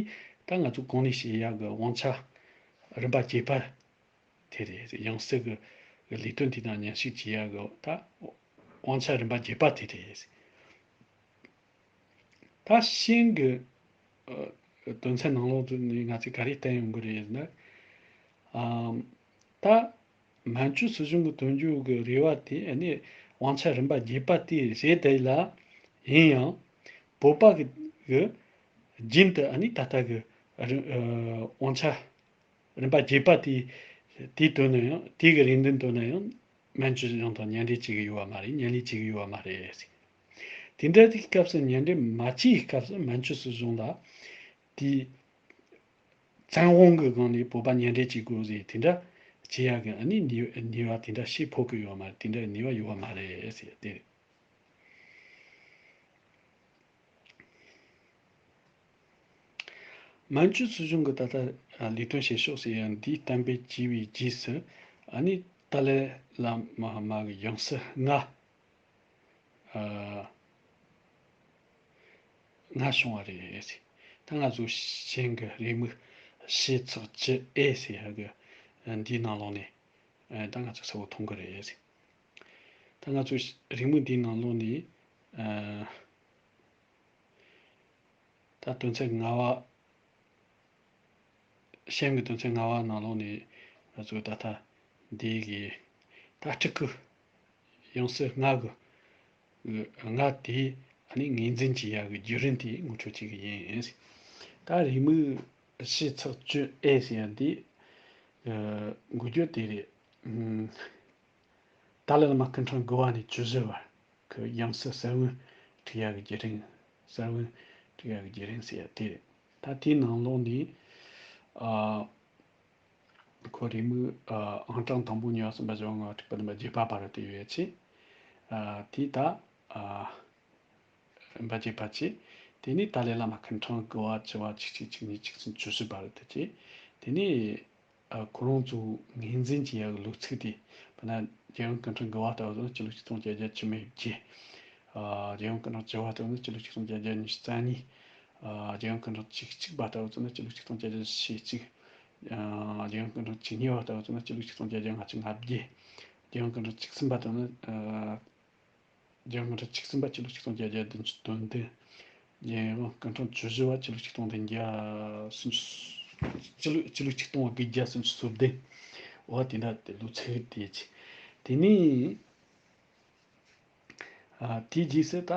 ད་ང་ཚོ་གོང་ནས་བཤད་ཡག་གི་དབང་ཆ་རིམ་པ་བརྒྱད་པ་དེ་རེད། ཡང་སྲིད་ཀྱི་ལས་དོན་དེ་དང་མཉམ་ཞུགས་བྱེད་ཡག་གི་ད་དབང་ཆ་རིམ་པ་བརྒྱད་པ་དེ་རེད། ད་ཤིན་གྱི་ཨ་དོན་ཚན་ནང་ལོགས་དུ་ནས་ང་ཚོས་ག་རེ་བསྟན་ཡོང་གི་རེད་ཟེར་ན། ཨམ། ད་མན་ཇུ་སྲིད་གཞུང་གི་དོན་འཁྱོལ་གྱི་རེ་བ་དེ་ནི་དབང་ཆ་རིམ་པ་བརྒྱད་པ་དེ་རེད་དེ་ལ། ཡིན་ཡང་བོད་པ་གི་གི་རྒྱུན་དུ་ཨ་ནི་ད་ལྟ་གི་རི་ཨ་དབང་ཆ་རིམ་པ་བརྒྱད་པ་དེ་དེའི་དོན་ན་ཡང་དེ་གི་རེ་འདུན་དོན་ན་ཡང་མན་ཇུ་སྲིད་གཞུང་དང་མཉམ་འབྲེལ་བྱེད་ཀྱི་ཡོད་པ་མ་རེད། མཉམ་ལས་བྱེད་ཀྱི་ཡོད་པ་མ་རེད། དེ་འདྲ་དེའི་སྐབས་སུ་མཉམ་འབྲེལ་མ་བྱས་པའི་སྐབས་སུ་མན་ཇུ་སྲིད་གཞུང་ལ་དེའི་བཙན་དབང་གི་སྒང་ནས་བོད་པ་མཉམ་འབྲེལ་བྱེད་དགོས་ཟེར་དེ་འདྲ་བྱེད་ཡག་གི་ཨ་ནི་ནུས་ནུས་པ་དེ་འདྲ་ཞིག་ཕོག་གི་ཡོད་མ་རེད། དེ་འདྲ་ནུས་པ་ཡོད་པ་མ་རེད་ཟེར་དེ་རེད། མན་ཇུ་སྲིད་གཞུང་གི་ད་ལྟ་ལས་དོན་བྱེད་ཕྱོགས་ཟེར་ཡག་འདི་གཏན་འབེབས་བྱས་པའི་རྗེས་སུ་ཨ་ནི་ཏཱ་ལའི་བླ་མ་གི་ཡང་སྲིད་ལྔ་ལྔ་བྱུང་བ་རེད། ད་ང་ཚོ་ཤིན་གི་རེའུ་མིག་བཞི་ཚེག་བཅུ་ཨེ་ཟེར་ཡག་གི་འདིའི་ནང་ལོགས་ནས་ད་ང་ཚོ་གསལ་པོ་མཐོང་གི་རེད། ད་ང་ཚོ་རེའུ་མིག་འདིའི་ནང་ལོགས་ནས་ད་དོན་ཚན་ལྔ་པ། ཤིན་གྱི་དོན་ཚན་ལྔ་པ་ནང་ལོགས་ནས་ང་ཚོས་ད་ལྟ་འདི་གི་ད་སྤྲུལ་སྐུ་ཡང་སྲིད་ལྔ་གི་ལྔ་དེ་ཨ་ནི་ངོས་འཛིན་བྱེད་ཡག་གི་བརྒྱུད་རིམ་དེ་ངོ་སྤྲོད་བྱེད་ཀྱི་ཡིན། ད་རེའུ་མིག་བཞི་ཚེག་བཅུ་ཨེ་ཟེར་ཡག་འདི་འགོ་བརྗོད་དེ་རེད། ཏཱ་ལའི་བླ་མ་སྐུ་ཕྲེང་དགུ་པ་ནས་བཅུ་བཞི་བར་གྱི་ཡང་སྲིད་ས་བོན་འཁྲིག་ཡག་གི་བརྒྱུད་རིམ། ས་བོན་འཁྲིག་ཡག་གི་བརྒྱུད་རིམ་ཟེར་ཡག་དེ་རེད། ད་དེའི་ནང་ལོགས་ནས་ཨ་ཁོ་རེའུ་མིག་ཨ་ཨང་གྲངས་དང་པོ་གཉིས་པ་གསུམ་པ་བཞི་པ་ལྔ་པ་དྲུག་པ་བདུན་པ་བརྒྱད་པ་བར་དུ་ཡོད་ཅེས། ཨ་དེ་ད་ཨ་རིམ་པ་བརྒྱད་པ་བྱས། དེ་ནས་ཏཱ་ལའི་བླ་མ་སྐུ་ཕྲེང་དགུ་པ་བཅུ་པ་བཅུ་གཅིག་བཅུ་གཉིས་བཅུ་གསུམ་བཅུ་བཞི་བར་དུ་བྱས། དེ་ནས་ཨ་ཁོ་རང་ཚོ་ངོས་འཛིན་བྱེད་ཡག་གི་ལོ་ཚིགས་དེ། དཔེར་ན་རྒྱལ་ཡོངས་སྐུ་ཕྲེང་དགུ་པ་ལྟ་བུ་ཚོ་ནི་སྤྱི་ལོ་ཆིག་སྟོང་བརྒྱད་བརྒྱ་བཅུ་མེད་བརྒྱད། ཨ་རྒྱལ་ཡོངས་སྐུ་ཕྲེང་བཅུ་པ་ལྟ་བུ་ཚོ་ནི་སྤྱི་ལོ་ཆིག་སྟོང་བརྒྱད་བརྒྱ་ཉི་ཤུ་རྩ་གཉིས། ཨ་རྒྱལ་ཡོངས་སྐུ་ཕྲེང་བཅུ་གཅིག་པ་ལྟ་བུ་ཚོ་ནི་སྤྱི་ལོ་ཆིག་སྟོང་བརྒྱད་བརྒྱ་ཞེ་གཅིག། ཨ་རྒྱལ་ཡོངས་སྐུ་ཕྲེང་བཅུ་གཉིས་པ་ལྟ་བུ་ཚོ་ནི་སྤྱི་ལོ་ཆིག་སྟོང་བརྒྱད་བརྒྱ་ལྔ་བཅུ་ང་བརྒྱད། རྒྱལ་ཡོངས་སྐུ་ཕྲེང་བཅུ་གསུམ་པ་ལྟ་བུ་ནི་ཨ། རྒྱལ་ཡོངས་སྐུ་ཕྲེང་བཅུ་གསུམ་པ་སྤྱི་ལོ་ཆིག་སྟོང་བརྒྱད་བརྒྱ་བདུན་ཅུ་དོན་བདུན། རྒྱལ་ཡོངས་སྐུ་ཕྲེང་བཅུ་བཞི་པ་སྤྱི་ལོ་ཆིག་སྟོང་བདུན་བརྒྱ་སུམ་ཅུ། སྤྱི་ལོ་སྤྱི་ལོ་ཆིག་སྟོང་དགུ་བརྒྱ་སུམ་ཅུ་སོ་བདུན། འོ་དེ་འདྲ་དེ་ལོ་ཚིགས་དེ་ཅི། དེ་ནས་ཨ་དེའི་རྗེས་སུ་ད་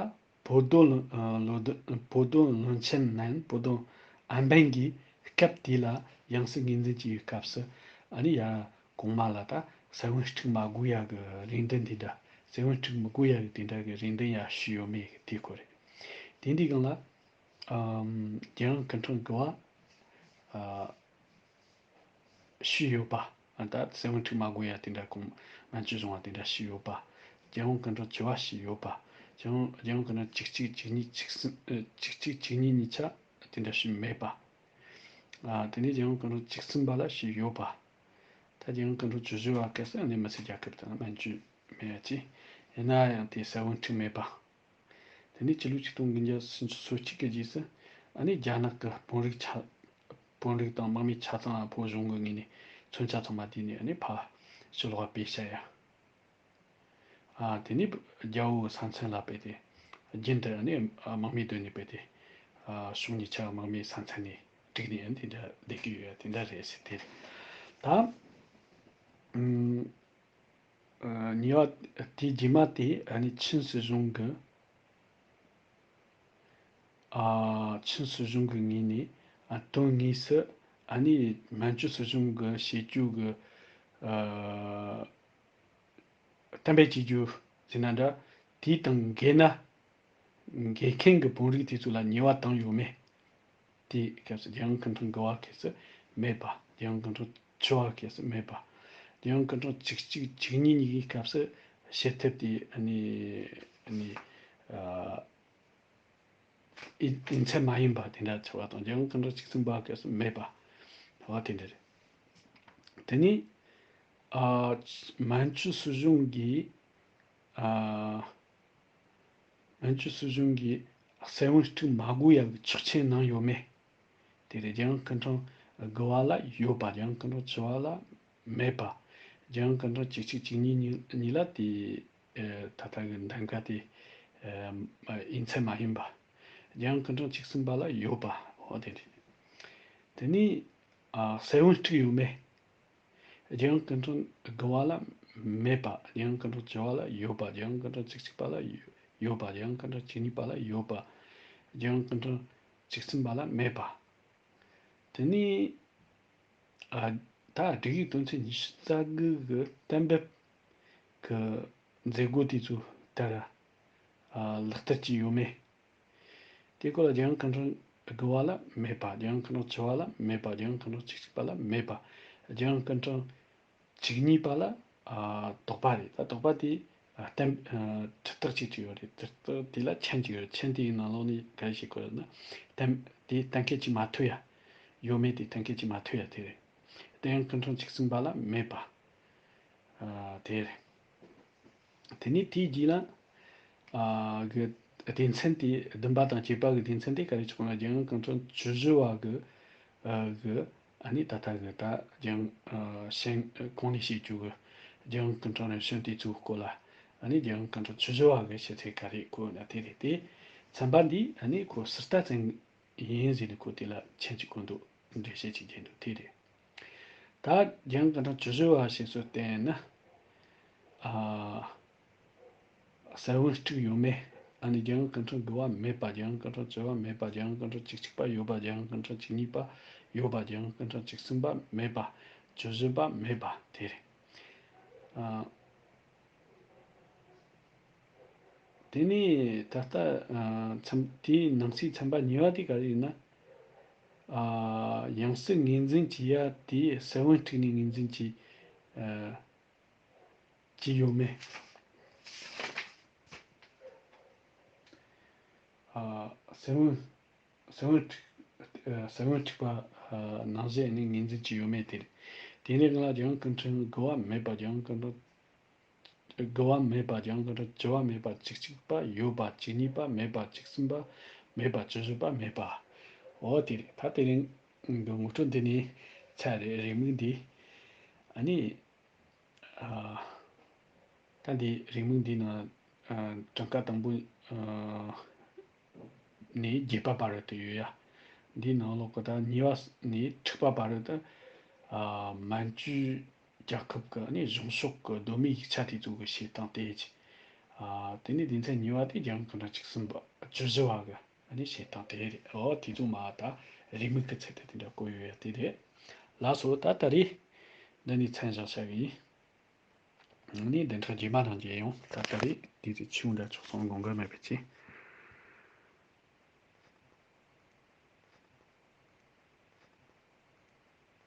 བོད་དོན་ཨ་ལོ་དོན་བོད་དོན་བློན་ཆེན་ནན་བོད་དོན་ཨན་པན་གྱིས་སྐབས་དེ་ལ་ཡང་སྲིད་ངོས་འཛིན་བྱས་པའི་སྐབས་སུ་ཨ་ནི་ཡ། གོང་མ་ལ་ད་ས་བོན་འཁྲུག་མ་དགོས་ཡག་གི་རེ་འདུན་དེ་འདྲ། ས་བོན་འཁྲུག་མི་དགོས་ཡག་གི་དེ་འདྲ་གི་རེ་འདུན་ཡང་ཞུས་ཡོད་མེད་གི་དེ་ཁོ་རེད། དེ་འདྲའི་སྒང་ལ་ཨམ་རྒྱལ་ཡོངས་སྐུ་ཕྲེང་དགུ་པ་ཨ་ཞུས་ཡོད་པ། ཨ་ད་ས་བོན་འཁྲུག་མ་དགོས་ཡག་དེ་འདྲ་གོང་མན་ཇུ་སྲིད་གཞུང་དེ་འདྲ་ཞུས་ཡོད་པ། རྒྱལ་ཡོངས་སྐུ་ཕྲེང་བཅུ་པ་ཞུས་ཡོད་པ། རྒྱལ་ཡོངས་རྒྱལ་ཡོངས་སྐུ་ཕྲེང་བཅུ་གཅིག་བཅུ་གཉིས་བཅུ་གསུམ་ཨ་བཅུ་གཅིག་བཅུ་གཉིས་གཉིས་ཆ་དེ་འདྲ་ཞུས་མེད་པ། ཨ་དེ་ནས་རྒྱལ་ཡོངས་སྐུ་ཕྲེང་བཅུ་གསུམ་པ་ལ་ཞུས་ཡོད་པ། ད་རྒྱལ་ཡོངས་སྐུ་ཕྲེང་བཅུ་བཞི་པ་སྐབས་སུ་ཨ་ནི་མི་སེར་རྒྱལ་ཁབ་དང་མན་ཇུ་མེད་ཅེས། ཡིན་ན་ཡང་དེའི་ས་བོན་འཁྲུག་མེད་པ། དེ་ནས་སྤྱི་ལོ་ཆིག་སྟོང་དགུ་བརྒྱ་སུམ་ཅུ་སོ་གཅིག་གི་རྗེས་སུ་ཨ་ནི་རྒྱ་ནག་གི་དཔོན་རིགས་ཆ་དཔོན་རིགས་དང་དམག་མི་ཆ་ཚང་ལ་བོད་གཞུང་གི་ངོས་ནས་མཚོན་ཆ་ཚང་མ་དེ་ནས་ཨ་ནི་ཕར་ཕྱི་ལོགས་སྤེལ་བྱ་ཡ། ཨ་དེ་ནས་རྒྱལ་པོའི་ས་མཚམས་ལ་སྤེལ་ཏེ། རྒྱུན་དུ་ནི་དམག་མི་སྡོད་ནས་སྤེལ་ཏེ། ཕྱོགས་གཉིས་ཆ་དམག་མི་ས་མཚམས་ནས་བསྒྲིགས་ནས་དེ་འདྲ་བསྡད་ཀྱི་ཡོད་དེ་འདྲ་རེད་ཟེར་ཏེ། ད་ཉེ་བ་དེ་རྗེས་མ་དེ་ཨ་ནི་ཆིན་སྲིད་གཞུང་གི་ཨ་ཆིན་སྲིད་གཞུང་གི་ངོས་ནས་ཨ་དོན་དངོས་སུ་ཨ་ནི་མན་ཇུ་སྲིད་གཞུང་གི་བྱེད་སྤྱོད་ཀྱི་ཨ། གཏན་འབེབས་བྱེད་རྒྱུ་ཟེར་ན་འདྲ། དེའི་དང་འགལ་ན། འགལ་མཁན་གྱི་དཔོན་རིགས་དེ་ཚོ་ལ་ཉེས་པ་བཏང་ཡོད་མེད། དེའི་སྐབས་སུ་རྒྱལ་ཡོངས་སྐུ་ཕྲེང་དགུ་པ་སྐབས་སུ་མེད་པ། རྒྱལ་ཡོངས་སྐུ་ཕྲེང་བཅུ་པ་སྐབས་སུ་མེད་པ། རྒྱལ་ཡོངས་སྐུ་ཕྲེང་བཅུ་གཅིག་བཅུ་གཉིས་གཉིས་ཀྱི་སྐབས་སུ་བྱེད་ཐབས་དེ་ཨ་ནི་ཨ་ནི་ཨ། ཡིན་ཡིན་ཚད་མ་ཡིན་པ་དེ་འདྲ་ཆགས་པ་དང་། རྒྱལ་ཡོངས་སྐུ་ཕྲེང་བཅུ་གསུམ་པ་སྐབས་སུ་མེད་པ། འོ་དེ་འདྲ་རེད། དེ་ནས་ཨ་མན་ཇུ་སྲིད་གཞུང་གིས་ཨ་མན་ཇུ་སྲིད་གཞུང་གིས་ གསལ་བུམ་དཀྲུག་མ་དགོས་ཡག་གི་ཆོག་མཆན་གནང་ཡོད་མེད། དེ་རེད། རྒྱལ་ཡོངས་སྐུ་ཕྲེང་དགུ་བ་ལ་ཡོད་པ། རྒྱལ་ཡོངས་སྐུ་ཕྲེང་བཅུ་བ་ལ་མེད་པ། རྒྱལ་ཡོངས་སྐུ་ཕྲེང་བཅུ་གཅིག་བཅུ་གཉིས་གཉིས་གཉིས་ལ་དེ། ཨེ། ད་ལྟ་གི་འདེམས་ཀ་དེ། ཨེ། ཡིན་ཚད་མ་ཡིན་པ། རྒྱལ་ཡོངས་སྐུ་ཕྲེང་བཅུ་གསུམ་པ་ལ་ཡོད་པ། འོ་དེ་རེད། དེ་ནས། ཨ། གསལ་བུམ་དཀྲུག་ཡོད་མེད། རྒྱལ་ཡོངས་སྐུ་ཕྲེང་དགུ་བ་ལ་མེད་པ། རྒྱལ་ཡོངས་སྐུ་ཕྲེང་བཅུ་བ་ལ་ཡོད་པ། རྒྱལ་ཡོངས་སྐུ་ཕྲེང་བཅུ་གཅིག་པ་ལ་ཡོད་པ། རྒྱལ་ཡོངས་སྐུ་ཕྲེང་བཅུ་གཉིས་པ་ལ་ཡོད་པ། རྒྱལ་ཡོངས་སྐུ་ཕྲེང་བཅུ་གསུམ་པ་ལ་མེད་པ། དེ་ནས། ཨ། ད་སྒྲིག་ཡིག་དོན་ཚན་ཉི་ཤུ་རྩ་དགུ་གི་གཏན་འབེབས་ཀྱི་མཛད་སྒོ་དེ་ཚོ་ལྟར། ཨ། ལག་བསྟར་བྱས་ཡོད་མེད། དེའི་སྐོར་ལ། རྒྱལ་ཡོངས་སྐུ་ཕྲེང་དགུ་བ་ལ་མེད་པ། རྒྱལ་ཡོངས་སྐུ་ཕྲེང་བཅུ་བ་ལ་མེད་པ། རྒྱལ་ཡོངས་སྐུ་ཕྲེང་བཅུ་གཅིག་པ་ལ་མེད་པ། རྒྱལ་ཡོངས་སྐུ་ཕྲེང་བཅུ་གཉིས་པ་ལ། ཨ། དོགས་པ་རེད། ད་དོགས་པ་དེ། ཨ། གཏན། ཨ། ཁྲིད་སྟེགས་གཅིག་ཅིག་ཡོད་རེད། ཁྲིད་སྟེགས་དེ་ལ་མཆན་གཅིག་ཡོད་རེད། མཆན་དེའི་ནང་ལོགས་ནས་ག་རེ་བྱེད་དགོས་ན། གཏན། དེ་གཏན་འཁེལ་གྱིས་མ་ཐུབ་ཡ། ཡོད་མེད་དེ་གཏན་འཁེལ་གྱིས་མ་ཐུབ་ཡ་དེ་རེད། རྒྱལ་ཡོངས་སྐུ་ཕྲེང་བཅུ་གསུམ་པ་ལ་མེད་པ། ཨ། དེ་རེད། དེ་ནས་དེའི་རྗེས་ལ། ཨ། གི་སྡེ་ཚན་དེ། བདུན་པ་དང་བརྒྱད་པ་གི་སྡེ་ཚན་དེ་ག་རེ་ཆགས་ན། རྒྱལ་ཡོངས་སྐུ་ཕྲེང་བཅུ་བཞི་བ་གི། ཨ། གི། ཨ་ནི་ད་ལྟ་གི་ད་རྒྱལ་ཡོངས། ཨ། ཞིང་གོང་ནས་བཤད་རྒྱུ་གི་རྒྱལ་ཡོངས་སྐུ་ཕྲེང་རིམ་བྱོན་དེ་ཚོའི་སྐོར་ལ། ཨ་ནི་རྒྱལ་ཡོངས་སྐུ་ཕྲེང་བཅུ་བཞི་བ་གི་ཞིབ་ཚད་ག་རེ་བཀོད་ན་དེ་རེད། དེ་ཚན་པ་འདི་ཨ་ནི་ཁོ་ཟུར་ལྟ་ཚན་ཡིན་ཟེར་ནས་ཁོ་དེ་ལ་མཆན་གཅིག་བཀོད་འདུག་འགྲེལ་བཤད་ཅིག་བརྒྱབ་འདུག་དེ་རེད། ད་རྒྱལ་ཡོངས་སྐུ་ཕྲེང་བཅུ་བཞི་བ་ཞེས་སུ་བསྟན་ན། ཨ། གསལ་བུམ་དཀྲུག་ཡོད་མེད། ཨ་ནི་རྒྱལ་ཡོངས་སྐུ་ཕྲེང་དགུ་བ་མེད་པ། རྒྱལ་ཡོངས་སྐུ་ཕྲེང་བཅུ་བ་མེད་པ། རྒྱལ་ཡོངས་སྐུ་ཕྲེང་བཅུ་གཅིག་པ་ཡོད་པ། རྒྱལ་ཡོངས་སྐུ་ཕྲེང་བཅུ་གཉིས་པ་ཡོད་པ། རྒྱལ་ཡོངས་སྐུ་ཕྲེང་བཅུ་གསུམ་པ་མེད་པ། བཅུ་བཞི་པ་མེད་པ་དེ་རེད། ཨ། དེ་ནས་ད་ལྟ། ཨ། ཚན། དེའི་ནང་གསེས་ཚན་པ་གཉིས་པ་དེ་ག་རེ་ཡིན་ན། ཨ། ཡང་སྲིད་ངོས་འཛིན་བྱེད་ཡ་དེ་གསལ་བུམ་དཀྲུགས་ནས་ངོས་འཛིན་བྱེད། ཨ། བྱས་ཡོད་མེད། ཨ། གསལ་བུམ། གསལ་བུམ་དཀྲུགས། ཨ། གསལ་བུམ་དཀྲུགས་པ། ཨ། ནང་བཞིན་ནི་ངོས་འཛིན་བྱས་ཡོད་མེད་དེ་རེད། དེ་ནས་གང་ལ། རྒྱལ་ཡོངས་སྐུ་ཕྲེང་དགུ་བ་མེད་པ། རྒྱལ་ཡོངས་སྐུ་ཕྲེང་དགུ་བ་མེད་པ། རྒྱལ་ཡོངས་སྐུ་ཕྲེང་བཅུ་བ་མེད་པ། བཅུ་གཅིག་པ་ཡོད་པ། བཅུ་གཉིས་པ་མེད་པ། བཅུ་གསུམ་པ་མེད་པ། བཅུ་བཞི་པ་མེད་པ། འོ་དེ་རེད། ད་དེ་རིང་གི་ངོ་སྤྲོད་འདི་ནས་ཚར་རེད། རེའུ་མིག་འདི། ཨ་ནི། ཨ། ད་འདི་རེའུ་མིག་འདི་ནང་། ཨ། གྲངས་ཀ་དང་པོ། ཨ། ནས་བརྒྱད་པ་བར་དུ་ཡོད་ཡ། འདིའི་ནང་ལོགས་ཀྱི་ད་གཉིས་པ་ནས་དྲུག་པ་བར་དུ། ཨ། མན་ཇུ་རྒྱལ་ཁབ་ཀྱི་ནི་གཞུང་ཕྱོགས་ཀྱི་གདོད་མའི་ཡིག་ཆ་དེ་ཚོ་གི་བཤད་སྟངས་དེ་ཅི། ཨ། དེ་ནས་སྡེ་ཚན་གཉིས་པ་དེ་རྒྱལ་ཡོངས་སྐུ་ཕྲེང་བཅུ་གསུམ་པ། བཅུ་བཞི་བ་གི་ནི་བཤད་སྟངས་དེ་རེད། འོ་དེ་ཚོ་མ་ད་རེའུ་མིག་གི་ཚད་དེ་དེ་འདྲ་བཀོད་ཡོད་ཡ་དེ་རེད། ལགས་སོ། ད་ད་རེས་འདི་ནས་མཚམས་བཞག་བྱ་གི་ཡིན། ནི་བདུན་ཕྲག་རྗེས་མ་ནང་མཇལ་ཡོང་། ད་ལྟ་རེད། དུས་ཚོད་ཆུང་འདྲ་ཆོག་སོང་། དགོངས་འགལ་མེད་པའི་ཆེད།